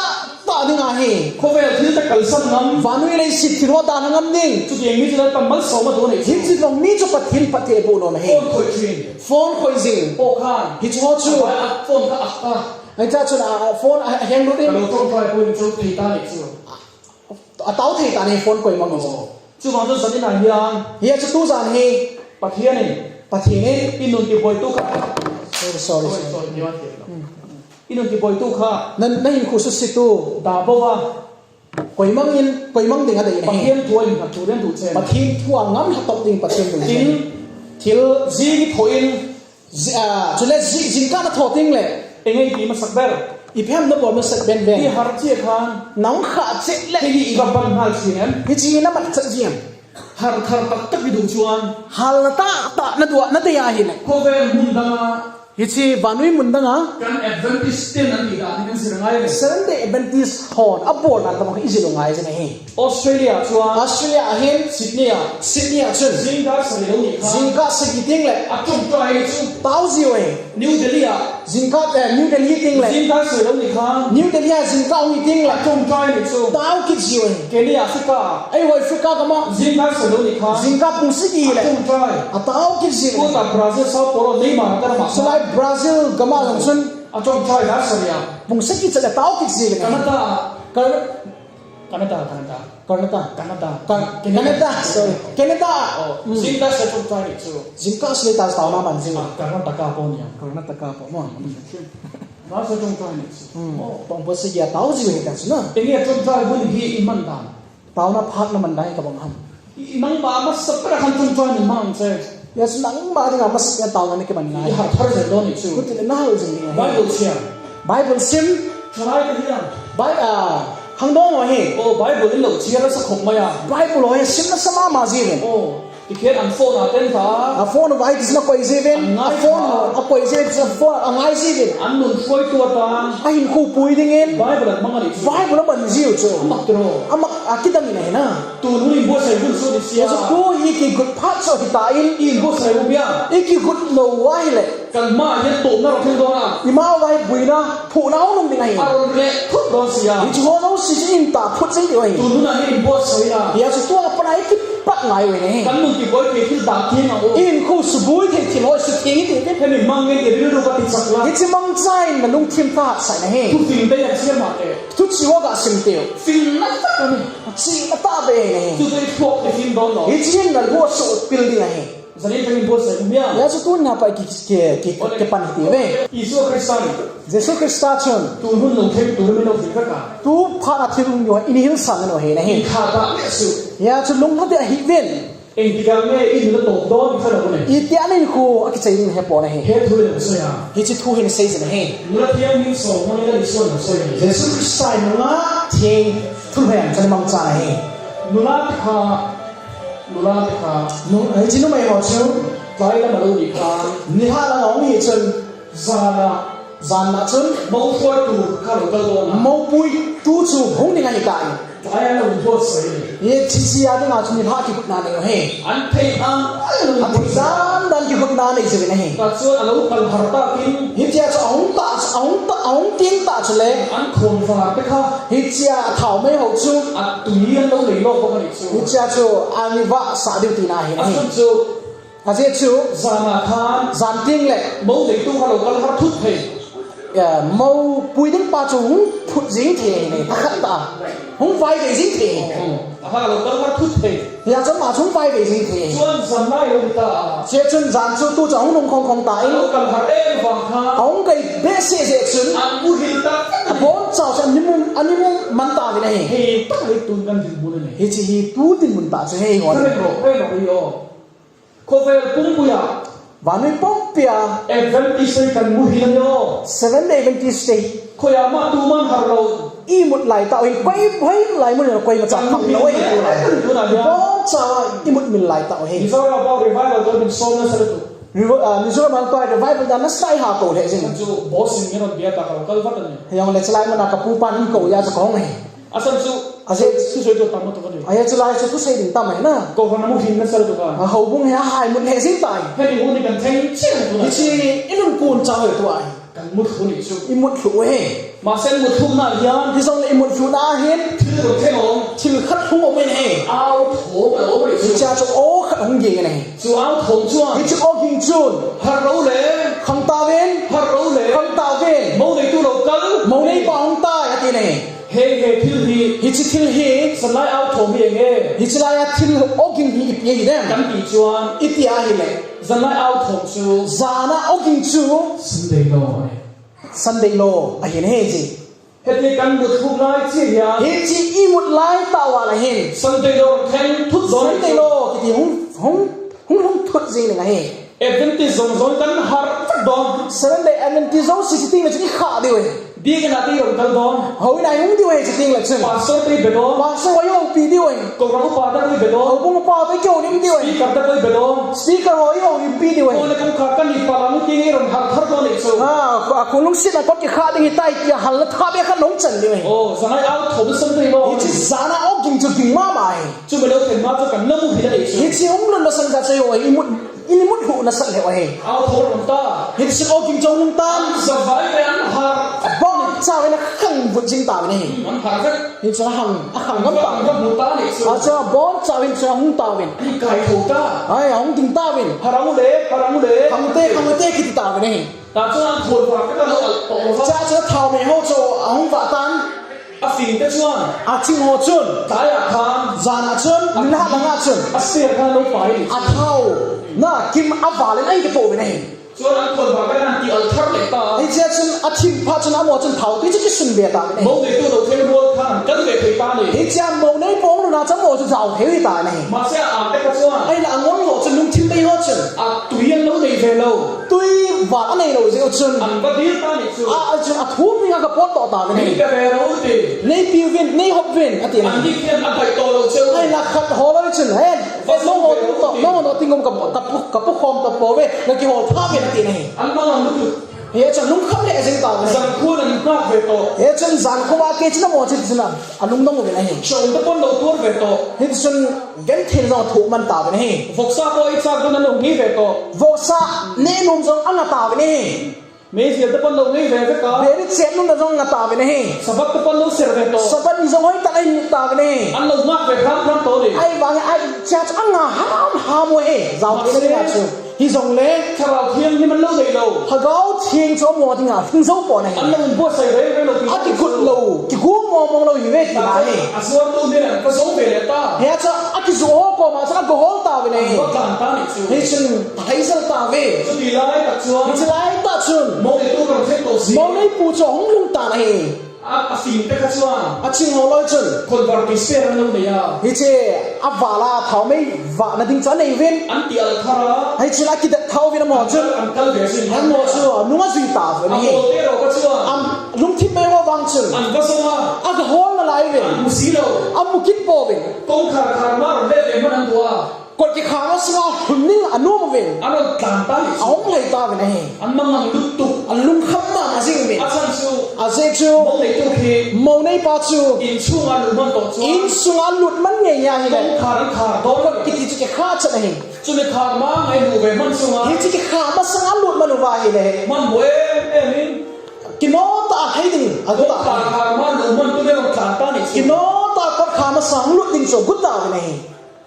tak ding ahi. Khawvel thil te kalsan ngam. Vannoi leiset thil ho dalha ngam ding. Chutiang mi chu Lalpan malsawm a duh a ni chu. Hiche jong mi chu Pathian phatthei a boh lawm ahi. Phone khoi ṭhin. Phone khoi jing. Pawh khan. Hiche ho chu. A phone kha a, a. Ahi ta chun a, a phone a, a heng lut in. Ka lo ṭawngṭai pawhin chu thei ta ni chu. A tau thei ta ni phone koi mang chu. Chuvang chu zanin a hian. Hia chu tu zan hi. Pathian in. Pathian in. I nun tibuaitu kha. Sorry, sorry, sorry. Sorry, sorry, ni wan ti lo. Hmm. I nun tibuaitu kha. Na, na hinkho susitu. Dah bo va. Koi mangin, koi mang ding a dei na hi. Pathian thu a innghat thu den duh chen. Pathian thu a ngamhla tawp ding Pathian duh chen. Thil, thil zing i thawh in. Zi-, ah, chule zi-, zingkah na thaw ding le. Eng nge i ti masak ber. Ipi ham na bawl masak ven ven. I har chiah khan. Nang khah chet le. Hei hi i va ban nghal chin em. Hichi na mat chet zing em. Har thar tak tak i duh chuan. Hal na tak tak na duh na dei a hi le. Khawvel hmun dang a. Hichi vannoi hmun dang a. Kan Adventist ten an tih dan hi kan zir ngai le. Seventh Day Adventist hon a bawl dan lam i zir ngai zing ahi. Australia chuan. Australia a hin. Sydney a. Sydney a chun. Zingkah sagi lo ni khan. Zingkah sagi ding le. A ṭawngṭai chu. Tau zing e. New Delhi a. Zingkah, eh, New Delhi ding le. Zingkah sagi lo ni khan. New Delhi a zingkah hung ding le. A ṭawngṭai ni chu. Tau kit zing e. Kenya, Africa. Ei, Africa gam a. Zingkah sagi lo ni khan. Zingkah pung sagi le. A ṭawngṭai. A tau kit zing e. Kawtah Brazil, Sao Paulo, Neymar a tar ma. Chulai Brazil gam a jong chun. A ṭawngṭai dar sagi a. Pung sagi chet le tau kit zing e. Canada. Can- Canada, Canada. Canada. Canada. Can-, Canada. Canada, sorry. Canada. Oh, mm. Zingkah sagi ṭawngṭai ni chu. Zingkah sagi le tau, taona man zing. Ah, Karnataka pawh nia. Karnataka pawh maw. Zingkah sagi ṭawngṭai ni chu. Mm. Oh. Pawng pawh sagi a tau zing hi ta chu na. Eng nge ṭawngṭai hun hi i man dan. Taona phakna man dan hi ka bang ham. I, i nangma masa ber a khan ṭawngṭai ni mang che. Yes, nangma dinga masa ber a taona na kiman ngai. I har thar zel dawn ni chu. Khuti le na hal zing ni. Bible chhiar. Bible sim. Thalai te hian. Bi-, ah, khangdawng ho hi. Oh, Bible in lo chhiar a sa khawp mai a. Bible ho hi sim nasa mama zing e. Oh, tikhian an phone a ten ta. A phone vai ti na koi zing e. An ngai ta. A phone a koi zing e, a phone a ngai zing e. An nun hruaitu atan. A hinkho pui dingin. Bible an mang a ni chu. Bible a man zing chu. A mak tiraw. A mak, a kidang in ahi na. Tun hun inbuatsaih hun chu ni sia. Chu tu hi kigut phat chu hi ta in. I inbuatsaih hun bia. I kigut lo uva hi le. Kan ma hian tawpna rawh thil dawn a. I ma uva hi buina, phuhna hung um ding ahi. A rawn reh thut dawn sia. Hichu ho lo si chu in ta phut zing ding ahi. Tun hun a hi inbuatsaih a. Hia chu tua Ngai kipat ngai uve ne. Kan mun kiboi thei thil dah theng a um. Hinkho suboi thei thil ho sutheng iti uve. Hemi mang ngen i rilru ka ti chak la. Hiche mangcha in nalungthim tha hatsah in ahi. Thufing dei a chia mate. Thuchih ho gasim teu. Fing na tah a um. Chihna tah beh ahi ne. Chu dei thuak te fing don lo. Hiche hin nalung asuh pil ding ahi. Janin kami bol sa kumya. Hijeh chun tuni a pat ki, ki, ki, kipan hiti uve. Jesu Christa ni. Jesu Christa chun. Tu hun lo thei, tu hun lo thei ka ka. Tu phat a thil hung hi, i ni hilsang nau ahi ne. I kha ta le su. Hijeh chun lunglhai a hi uvin. Engti kang me i nula to don kha lo ne. Iti a nei khu akichai ding he pon ahi. He thu le so ya. Hiche thu hin sei jin ahi. Nula thiang min so, mo ni la ni so na so ya. Jesu Christa in nunga theng thu hem chan mangcha ahi. Nula kha Nula te kha. Nu, hiche numei ho chu. Lai la malu ni kha. Nilhah lang a hung hi chun. Jan a. Jan a chun. Mou puitu kha lo kal don a. Mou puitu chu hung ding ahi tai. Lai a lo bol sai. Hiche chia dinga chu nilhah kihutna nei u ahi. An thei ang. An thei dan dan kihutna nei jing u ahi. Ka chu a lo kal har ta kin. Hitia chu ahung ta, ahung ta, ahung ting ta chu le. An khom var te kha. Hichea thao mei ho chu. A tui an lo lei lo ko ni chu. Hichea chu ani vah sah diu tina ahi. Asun chu. Ajeh chu. Jan a khan. Jan teng le. Mou dei tu ha lo kal har thut thei. Ya, mou pui ding pa chu hung phut jing thei ahi ne. Takhat ta. Hung vai ve jing thei. Hmm. Aha lo kal har thut thei. Hijeh chun ama chu hung vai ve jing thei. Chuan jan lai lo ta. Chuin jan chu tu chu hung nung khong khong ta in. Lo kal har em vang kha. Ahung kai behseh jeh chun. An muhil ta. Abonchauva chu ani mu, ani mu man ta uvin ahi. Hei, ta hei tun kan dinmun ahi. Hiche hi tu dinmun tah chu hei ho. Ka ren ro, ren ro hi o. Khovel pumpuia. Vannoi pumpia. Adventist te kan muhil ahi o. Seventh Day Adventist te. Khoia ma tu man har lo. Imut lai tah u hi koi, hoi lai mun koimacha phang lou ahi tu lai. Ibonchauva imut mil lai tah u hi. Mizoram a revival to min som na sa tu. Revo-, ah, Mizoram a revival dan na sai ha ko le jing. Chu boss in min on bia ta ka kal vat ani. Hijongle chulai mun a ka pu pan in ko a chu ka hung ahi. Asan chu, asan chu thusei tu tam tu ka ni. Ahi chulai chu thusei ding tam ahi na. Ko hon mu hin na sal tu ka. A houbung hi ahai mut lheh jing tai. Hemi hun ni kan theng cheh tu na. Hiche i lungkun chauva tu ahi. Kan mutlhuh ni chu. I mutlhuh u ahi. Mahse mutlhuhna hian. Hijongle i mutlhuhna hin. Thil lo theng om. Thil khat hung um in ahi. Au thawm a lo um ahi chu. Hichea chu aw khat hung ging in ahi. Chu aw thawm chuan. Hichu aw ging chun. Har ro le. Khang tauvin. Har ro le. Khang tauvin. Mo neitu lo kal. Mo nei pa hung tai, a ti in ahi. Hei, he thil hi. Hiche thil hi. Zanlai aw thawm hi eng e. Hiche laia thil aw ging hi ipi ahi dem? Kan ti chuan. I ti ahile. Zanlai aw thawm chu. Zana aw ging chu. Sunday law ahi. Sunday law ahi ne hiche. Heti kan mutlhuh lai chi hia. Hiche i mut lai tah uva la hin. Sunday law theng thut dawn. Sunday law kiti hung, hung, hung, hung thut jing ding ahi. Adventist zawng zawng kan har vek dawn. Seventh Day Adventist zawng si si ting le chu i khah diu ahi. Biakin a te i rawn kal dawn. Houin a i hung diu ahi, chuting le chun. Pastor te i be dawn. Pastor ho i houpi diu ahi. Kohran upa te i be dawn. Houbung upa te i kihoulim diu ahi. Speaker te i be dawn. Speaker ho i houlimpi diu ahi. Kawng le kawngkhar kan i pal ang tiin i rawn har thar dawn ahi chu. A, a khunglung sitna kawt kikhah ding hi tai tia hal na tha bek khan hung chan diu ahi. Oh, zanlai aw thawm Sunday law. Hiche zana aw ging chu ging mama ahi. Chumi lo thlen ma chu kan na muhil ahi chu. Hiche hung lut masang kha chu i mut, i mutlhuh nasat lheh u ahi. Aw thawm ta. Hiche aw ging chu hung tan. Zavai le an har. Bawng chauin a khang vut jing tauvin ahi. Hmm, an har vek. Hichu a hang, a hang ngam ta. An va hmu ta ni chu. A chu a bawng chauin chu a hung tauvin. An kai tho ta. Ai, a hung ding tauvin. Har ang u le, har ang u le. Khang u te, khang u te kiti tauvin ahi. Ta chuan an khuan vak te ka lo al tawh lo va. Chua chu thau mei ho chu a hung vah tan. A fing te chuan. A ching ho chun. Tlai ah khan. Zan ah chun. A nilhah dang ah chun. A ser khan lo pai. A thau. Na kim a val in a inkipoh uvin ahi. Chuan an khuan vak te an ti al thar leh ta. Hichia chun a thim phat chun amaho chun thau tui chu kisun ve ta uvin ahi. Mo neitu lo thei rual khan an kal ve thei ta ni. Hichia mo nei pawng luna chu amaho chu zau thei ta ni. Mahse a ang te kha chuan. Ahinla a ngol ho chun lungthim bei ho chun. A tui an lo nei ve lo. Tui val a nei lo jeh u chun. An va dil ta ni chu. A, a chun a thum dinga ka pawt tawh ta ve ni. Nei pe ve lo ti. Nei pi uvin, nei hawp uvin, a ti ni. An dik hian a baih tawh lo cheu. Ahinla khat haw lo chun, he, nang haw tum tawh, nang haw tum ka, ka pu, ka pu khawm tawh pawh ve, na kihawl tha ve, a ti ni. An mang ang lutuk. He chun lungkham leh zing ta ve ni. Zan khun an nghak ve tawh. He chun zan khun a kei chun amaho chu ti chun a, a lungdong uvin ahi. Chawng te pawn lo tuar ve tawh. Hiti chun genthei zong a thuh man ta ve ni. Vawksa pawh ei chak dawn an lo ngei ve tawh. Vawksa neh nuam zong a nga ta ve ni. Meijel te pan lou ngei ve ve ta. Beri chem nung na jong nga ta ve ne. Sabbath te pan lou ser ve to. Sabbath ni jong hoi ta ngai ta ve ne. An lou ngah ve ram ram to le. Ahivang a church a nga ham ham u e. Jao te na chu. Hijongle. Thlarau Thiang ni man lou dei lou. Lhagao Theng chu mo ding a, hing jo po na hi. An lou buatsai ve ve lou ti. A kigut lou, kigu mong mong lou hi ve ti na hi. A suan tu ne ka jo ve le ta. He cha, a kijo ho koma cha ka hol ta ve ne. An va tlan ta ni chu. Hichun, Haisel ta ve. Chuti lai tak chuan. Hichi lai tak chun. Mo le tu kan thek to si. Mo le pu chu hung lhung ta na hi. A, a fing te kha chuan. A ching ho loi chun. Convert ki se ran lo nei a. Hichi a vala thau mei va na ding chu a nei vin. An ti al thar a. Hichun a kidet thau vin a mo chun. An kal ve sin. A mo chu nung a zui ta ve ni. A pawl te ro ka chuan. Am lungthim mei ho vang chun. An va zong a. A ka hol na lai vin. An mu si lo. A mu kit po vin. Kong khar khar ma ro le ve man an tua. Kot kikham a sunga lhun ding a nuam uvin. An rawn tlan ta ni chu. A hung lhai ta uvin ahi. An mang mang lut tuk. An lungkham mama zing uvin. A chhan chu. A zia chu. Mo neitu khi. Mo neipa chu. In chunga lut man tawh chuan. In sunga lut man ngei ngei ahi le. Kawngkhar an khar dawn. Kot kiti chu kikhar chan ahi. Chumi khar mang a i lut ve hman chunga. Hi chu kikhar masanga lut man uva ahi le. Man bo em em in. Kinaw ta a thei ding a gu ta. Kawngkhar khar mang lut man tu le rawn tlan ta ni chu. Kinaw ta kot khar masang lut ding chu gu ta uvin ahi.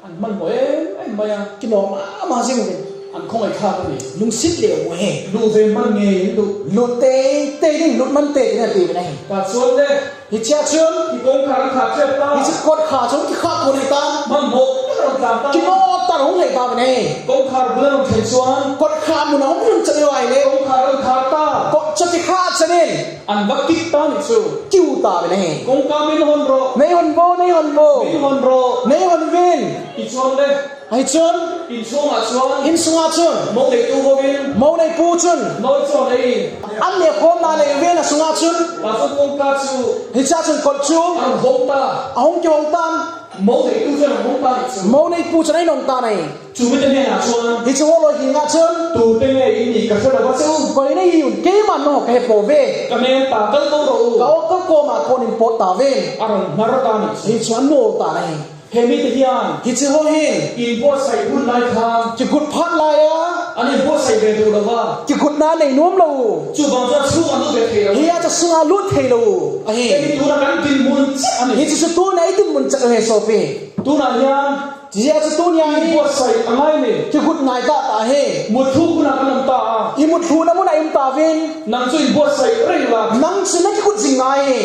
An man mo em em mai a. Kinaw mama zing uvin. An khawngaih thlak a ni. Lungsit leh u he. Lut ve man ngei in lut. Lut tei tei ding, lut man tei ding a ti uvin ahi. Tah chuan le. Hichia chuan. I kawngkhar an khah chiat ta. Hichi kot khah chuan kikhah kun ahi tan. Man mo ta rawn tlan ta. Kinaw ta rawn hung lei ta uvin ahi. Kawngkhar bul a rawn thlen chuan. Kot khah mun a hung lhun chan uva ahi le. Kawngkhar an khah ta. Kot chu kikhah chan in. An va kik ta ni chu. Kiu ta uvin ahi. Kawngka min hon rawh. Nei hon vo, nei hon vo. Min hon rawh. Nei hon vin. Tichuan le. Ahi chuan. In chhungah chuan. In chhungah chuan. Mo neitu hovin. Mo neipu chun. Nawi chaw nei. An nehkhawmna nei uvin a sungah chun. Tah chuan kawngka chu. Hichia chun kot chu. A rawn hawng ta. A hung kihawng tan. Mo neitu chuan a rawn hawng ta ni chu. Mo neipu chun a inawng ta nei. Chu mite hnenah chuan. Hi chu ho lo hi ngah chuan. Tute nge in nih ka hre lo va chu. Koi na hi un, keiman nang ka he po ve. Ka mel ta kal to ro u. Ka aw ka kawmah pawh in pawt ta ve. A rawn hnar ta ni chu. Hi chu an nuam ta na hi. He mite hian. Hi chu ho hin. Inbuatsaih hun lai khan. Kigut phat lai a. An inbuatsaih ve duh lo va. Kigutna nei nuam lo u. Chuvang chuan chhung an lut ve thei lo. Hi a chu sunga lut thei lo u. A hi. Hemi tuna kan dinhmun chet a ni. Hi chu chu tuna i dinhmun chet a ni sopi. Tunah hian. Zia chu tunia hi. Inbuatsaih a ngai ni. Kigut ngai ta ta hi. Mutthlu hunah kan awm ta a. I mutthluhna munah i um ta vin. Nang chu inbuatsaih reng la. Nang chu na kigut zing ngai hi.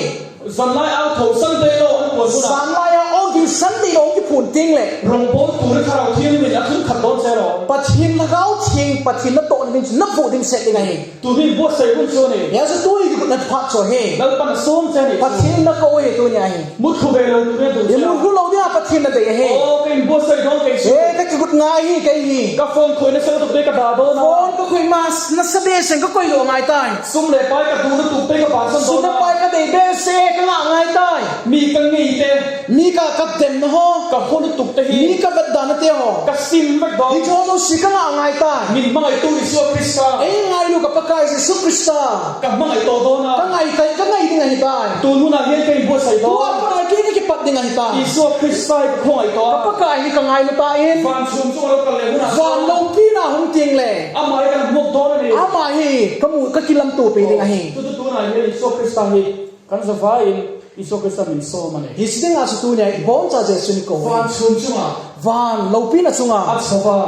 Zan lai au tho san te lo an puan hunah. Zan lai au aw ging san te lo kiphun ting le. Rawngbawl tur i Thlarau Thianghlimin a thun khat dawn che lo. Pathian Lhagao Thiang, Pathian na tawhna ding chu na vuh ding set ding ahi. Tuni buatsaih hun chu a ni. Hia chu tuni kigutna phat chu ahi. Lalpan a sawm che a ni. Pathian na ko ahi tunia hi. Mutthlu ve lo tur a duh. I mutthlu lo dinga Pathian na dei ahi. Aw, ka inbuatsaih dawn kei chu. E, ka kigut ngai hi kei hi. Ka phone khawi nasa lutuk te ka dah dawn a. Phone ka khawi ma nasa behseh ka koi lo ngai tai. Sum leh pai ka duh lutuk te ka bansan dawn a. Sum leh pai ka dei behseh ka ngah ngai tai. Mi ka ngei te. Mi ka, ka demna ho. Ka haw lutuk te hi. Mi ka vetdana te ho. Ka sim vek dawn. Hi chu ho jouse ka ngah ngai tai. Min hmangaihtu Isua Krista. Ei ngailu ka Pakai Jesu Krista. Ka hmangaih tawh dawn a. Ka ngai tai, ka ngai ding ahi tai. Tun hunah hian ka inbuatsaih dawn. Tua panah kei ka kipat ding ahi tai. Isua Krista hi ka khawngaih tawh a. Ka Pakai hi ka ngailu ta in. Van chhum chunga lo kal leh hunah. Van lopina hung ting le. Amah hi kan hmuak dawn a ni. Amah hi ka mu, ka kilamtupi ding ahi. Chu chu tunah hian Isua Krista hi. Kan zavaiin Isua Krista min sawm a ni. Hi chu dingah chu tunia i bawmcha Jesu'n i ko. Van chhum chunga. Van lopina chunga. A chho va.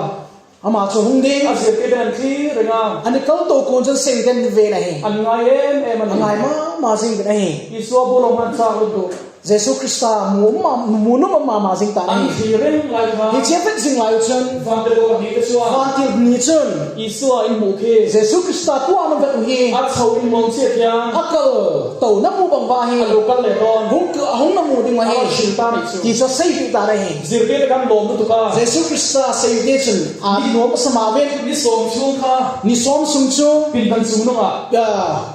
Ama chu hung ding. A zirtirten an thlir reng a. An i kal to kun chun seiten ni ve na hi. An ngai em em a ni. A ngai ma ma zing uvin ahi. Isua bu lo hman chak lutuk. Jesu Krista mu ma, mu nuam ma ma zing ta na hi. An thlir reng lai kha. Hi chia vet zing lai u chun. Vantirhkoh pahnih te chuan. Vantirhkoh pahnih chun. Isua in hmuh khi. Jesu Krista tua na vet u hi. A chho in hmuh chiah hian. A kal to na mu bang va hi. A lo kal leh dawn. Hung, hung na mu ding va hi. A lo hrilh ta nih chu. Ti chu a sei hlih ta na hi. Zirtirte kan lawm lutuk a. Jesu Krista seite chun. A nuam a sa ma vet. Ni sawm chhung kha. Ni sawm sung chu. Pindan chungnungah. Ya.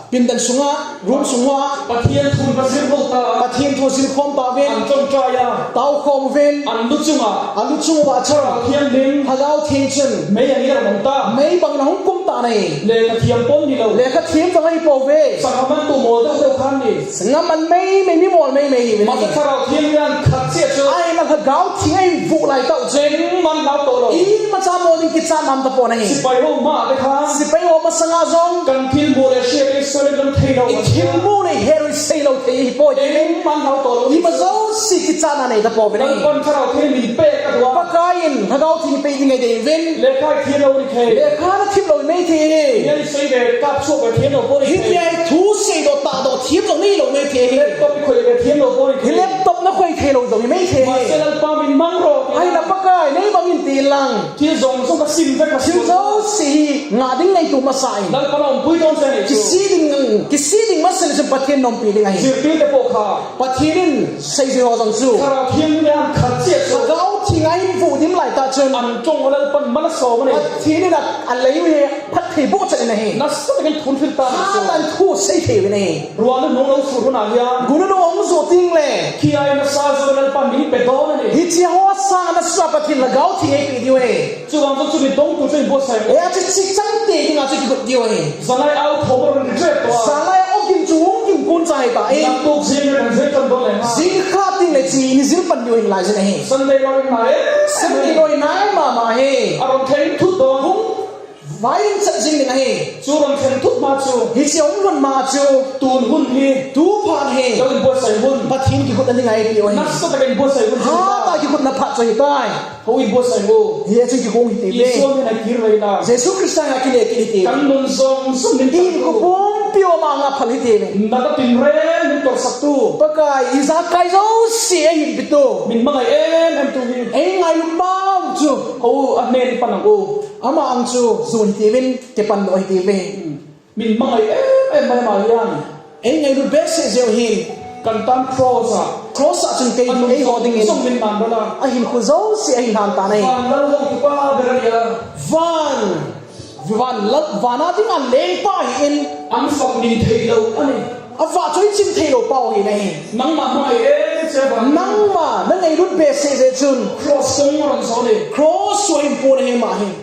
Pindan sunga, room sunga. Pathian thu va zir ho ta. Pathian thu zir khawm ta uvin. An ṭawngṭai a. Tau khawm uvin. An lu chunga. A lu chunga chun. Lhagao Thianghlim. Lhagao Thiang chun. Mei angin a hawng ta. Mei bangin a hung kum ta. Nei. Lekha thiam pon ni lo. Lekha thiam jong ahi pouve. Sangam an tu mol deuh deuh khan ni. Sangam an mei mei ni mol mei mei hi ve. Masa Thlarau Thianghlim in khat chia chu. Ahinla Lhagao Theng a eivuh lai tah u chun. Engman lau to lo. Imacha bol ding kichat nam tapon ahi. Sepai ho ma te khan. Sepai ho masanga jong. Kan thil mu le hriat ei soi lam thei lo. I thil mu le hriat u sei lo thei hi poi. Engman lau to lo. Ima jouse kichatna nei tapouve. Lalpan Thlarau Thianghlim in pe ka dua. Pakai in Lhagao Theng pe ding ngai dei uvin. Lekha thiam lo ni thei. Lekha na thim lo nei thei hi. Ngai sei ve kap chuak ve thiam lo pon ni thei. Hitia thu seidoh tahdoh thiam jong nei lo nei thei hi. Laptop i khoi ve thiam lo pon ni thei. Hi laptop na khoi thei lo jong nei thei hi. Masa Lalpa min mang ro. Ahinla Pakai nei bang in ti lang. Thil jong jong ka sim ve ka sim. Thil jouse hi ngah ding ngaito masa in. Lalpa na umpui don se ni chu. Kisih ding, kisih ding masa le chun Pathen na umpi ding ahi. Jirpi te po kha. Pathen in seijui ho jong chu. Thlarau Thianghlim in khat chia chu. Lhagao Theng a eivuh dim lai tah chun. An tong Lalpan mala so ma ni. Pathen in a, alei u hi phatthei boh chan in ahi. Nasa takin thu thil ta ni chu. Hatah in thu sei thei uvin ahi. Ruana nung lo sur hun a hian. Guna nung hung suh ting le. Khi ai nasa jo Lalpan min pe don a ni. Hichia ho sanga nasa Pathen Lhagao Theng eipe diu ahi. Chuvang chu chumi dong tu chu in buatsai. Hia chu chik chang te dinga chu kigot diu ahi. Zanlai au thawm a rawn ri tep tawh a. Zanlai a awgim chu hung gim kun cha hi ta e. Naktuk zing le kan zing kan dawn leh nga. Zing kha ting le chi ni zil pan diu ahi lai zin ahi. Sunday law in nai. Sunday law in nai mama hi. A rawn thleng thut dawn. Hung vai in chat zing ding ahi. Chu rawn thleng thut ma chu. Hi chi hung rawn ma chu. Tun hun hi. Tu phan hi. Lo in buatsai hun. Pathian kikhutna ding ahi ti u ahi. Nasa takin buatsai hun. Ha ta kikhutna phat chu hi tai. Houin buatsai u. Hi chu kihung hi ti ve. Isua min a kir lei la. Jesu Krista a kile kile ti. Kan nun zong zong min. Inkho pumpi u ama anga phal hi ti ve. Na ka tin rem min tawrhsak tu. Pakai ijakai jouse eihin pe tu. Min hmangai em em tu hi. Ei ngailu pau chu. Hou a hnen pan ang u. Ama ang chu zun hi ti vin kipan lo hi ti ve. Min hmangai em em mai ma hian. Ei ngailut behseh jeh u hin. Kan tan cross a. Cross a chun kei, ei ho dingin. Zong min man bala. A hinkho jouse a hin han tan ahi. Van lal ho tu pa ber a nia. Van. Van lal, van a ding a leng pa hi in. An fak nin thei lo a ni. A vah chu i chin thei lo pau hi na hi. Nangma hmangai em che van. Nangma, na ngailut behseh jeh chun. Cross kong ram zo ni. Cross chu a hin pun ahi ma hin.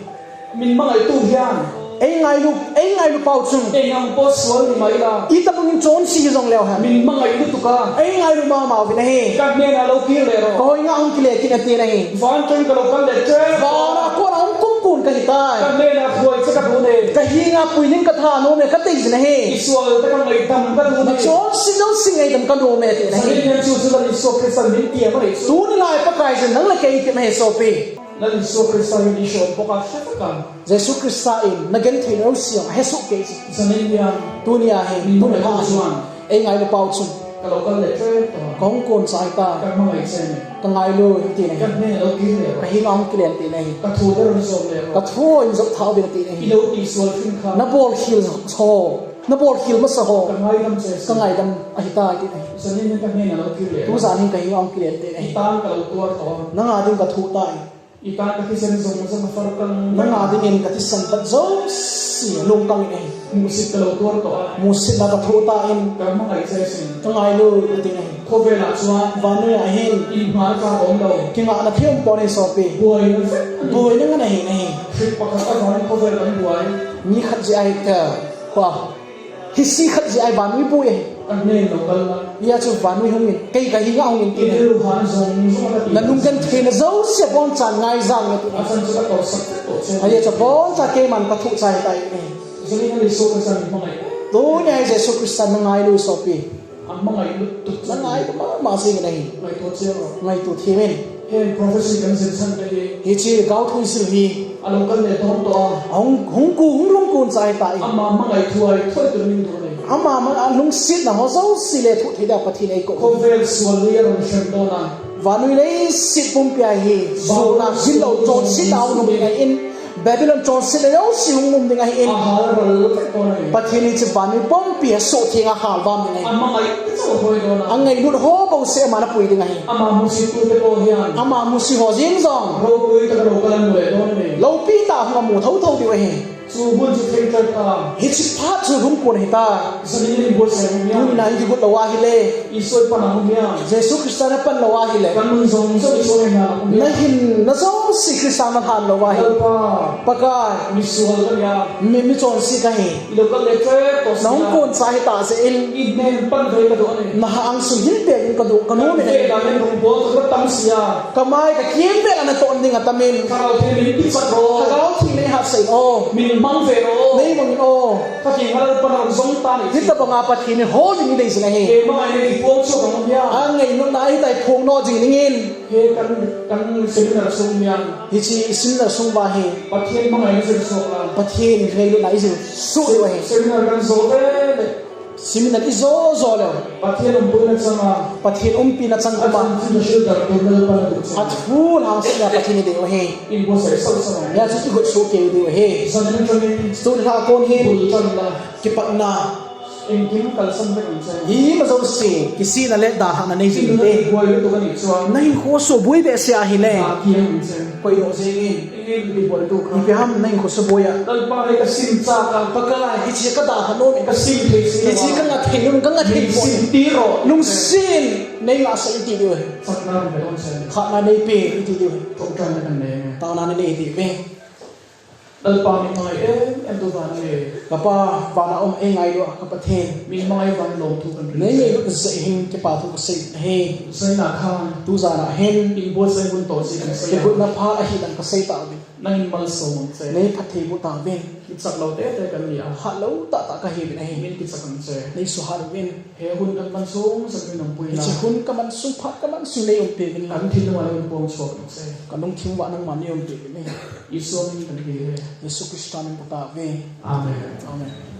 Min hmangaitu hian. Ei ngailu, ei ngailu pau chun. Ei ngam pawh sual ni mai la. Itobangin chonse hi zong leu hen. Min hmangai lutuk a. Ei ngailu mama uvin ahi. Ka hnenah lo kir leh rawh. Ka hoi nga hung kile kit in a ti na hi. Van teng ka lo kal leh tep. Van a kona hung kum kun ka hi tai. Ka hnenah khuai che ka duh e. Ka hinga pui ning ka tha nuam e ka ti zin ahi. I sual te ka ngaidam ka duh e. Na chonse chonse ngaidam ka nuam e ti na hi. Zanin hian chu chu Lal Isua Krista min tiam a nei chu. Tuni lai Pakai zin nang le kei ti na hi sopi. Lal Isua Krista hi i hriat bawk a hre vek a. Jesu Krista in na genthei lo siam a hesuh kei chu. Zanin hian. Tuni a hi, min tuni hmangai pha chuan. Ei ngailu pau chun. Ka lo kal leh tep tawh. Ka hung kun chai ta. Ka hmangai che ni. Ka ngailu hi ti na hi. Ka hnen lo kir leh. Ka hinga hung kile in ti na hi. Ka thu te rawn zawm leh. Ka thu in zawm thau uvin ti na hi. I lo tih sual hrim kha. Na bawl khil ho. Na bawl khil hmasa ho. Ka ngaidam che. Ka ngaidam ahi ta ti na hi. Zanin hian ka hnenah lo kir leh. Tuzan hin ka hinga hung kile in ti na hi. I tan ka lo tuar tawh a. Nanga ding ka thuh ta e. I tan ka thisen zawng zawng a far kal. Nanga dingin ka thisan khat zosia lungtang in ahi. Musit ka lo tuar tawh a. Musitna ka thuh ta in. Ka hmangai che sin. Ka ngailu a ti na hi. Khawvelah chuan. Vannuiah hin. Inhmang ka awm lo. Kingahna thei awm pawh a ni sopi. Buaina vek a ni. Buaina ngen ahi na hi. Hrik pakhat a vanin khawvel kan buai. Mi khat zia ahi ta. Khua. Hi si khat zia ahi vannui buai ahi. Ka hnen lo kal la. Hia chu vannui hung in, kei ka hinga hung in ti. I thil han zawng zawng a ka ti. Na lunggentheina zosia bawnchan ngai zang na ti. A chan chu ka tawrhsak vek tawh che. Hia chu bawnchan keiman ka thuh chai ta in. Zanin hian Isua Krista min hmangai. Tuni a hi Jesu Krista na ngailu sopi. A hmangai lutuk. Na ngailu mama zing in ahi. Ngaihtuah chiang rawh. Ngaihtuah thiam in. Heng prophecy kan zir chhan te hi. Hichi gau thu i zil hi. A lo kal leh dawn tawh a. A hung, hung ku, hung lungkun chai ta in. Ama hmangai thu a i thuai tur min duh a ni. Ama hmang a lungsiatna ho zosia le thuh theih dia Pathian ei ko. Khawvel sual lui a rawn hrem dawn a. Vannui leiset pumpi a hi. Zualna, zin lo, chonsetna a hung um ding ahi in. Babylon chonsetna zosia hung um ding ahi in. A hal ral vek dawn a ni. Pathian in chu vannui pumpi a suhthiang a hal vam ding ahi. A hmangai te chauh a hruai dawn a. A ngailut ho bosia ama na pui ding ahi. Ama hmusitute pawh hian. Ama hmusit ho zing zawng. Ropui taka lo kal a mu leh dawn a ni. Lopi ta hung a mu tho tho ding ahi. Chu hun chu thei ta ta. Hiche phat chu lungkon hita. Zanin in buaisai hung hia. Tuni na in kigot lou ahile. Isoi pan a hung hia. Jesu Christa na pan lou ahile. Kan mun jong jong Isoi na hung hia. Na hinna jouse Christa na lhan lou ahile. Lalpa. Pakai. Mi suhal ka hia. Mi, mi chonse ka hi. Ilo ka le tre to sia. Na hung koncha hita jeh in. I nen pan ve ka doh ne. Na hang sung hin pe in ka doh, ka nom in. Ve la nen rung bol ka tam sia. Ka mai ka kimvel a na ton ding atam in. Lhagao Theng min kichak ro. Lhagao Theng nei hatsah in o. Min mang ve ro. Nei mang in o. Ka kinga Lalpa na jong ta ni. Hitabang a Pathen in hol ding nei jing ahi. He mang a nei phong cho ka mang hia. A ngailut na hitia phong no jing ding in. He kan, kan seminar sung mian. Hiche seminar sung uva hi. Pathen mang a nei jing sok la. Pathen ngailutna i jil suh diu ahi. Seminar kan jo ve le. Seminar i jo jo leh. Pathen umpina chang a. Pathen umpina chang a. Athu lhangsetna Pathen i dei u ahi. Hijeh chun i got soh kei u diu ahi. Tuni lha kon hin. Kipatna. Ima jouse, kisihna le dalhahna nei jing te. Na hinkho suboi behseh ahile. Koi doh jeng in. Ipi ham na hinkho suboi a. Lalpa, hei ka sim cha ka. Pakai, hiche ka dalha nom in. Ka sim thei sim. Hiche ka nga thei nom, ka nga thei nom. Sim ti ro. Lungset in, nei ngah sah in i ti diu ahi. Khatna nei pe in i ti diu ahi. Taona nei diu ahi. Lalpa, min mangai em em tu vana le. Ka Pa, vana um ei ngailu a ka Pathen. Min mangai vang lom thu kan ri. Nei ngailut jeh hin kipa thu ka sei ahi. Sei na khan. Tujan a hin. In buaisai hun toh jeh kan sei. Kigotna phat ahi dan ka sei tauve. Nangin malsom uvin che. Nei phatthei boh tauvin. Kichak lou tete kan hi a. Hat lou tahtah ka hiuvin ahi. Min kichak uvin che. Nei suhat uvin. He hun kan man sung sung min umpi na. Hiche hun ka man sung phat ka man sung nei umpi uvin. Kan thinlung a nei umpi sung che. Ka lungthim uva nangman nei umpi uvin ahi. Isua min kan hi e. Jesu Christa min ka tao ve. Amen. Amen.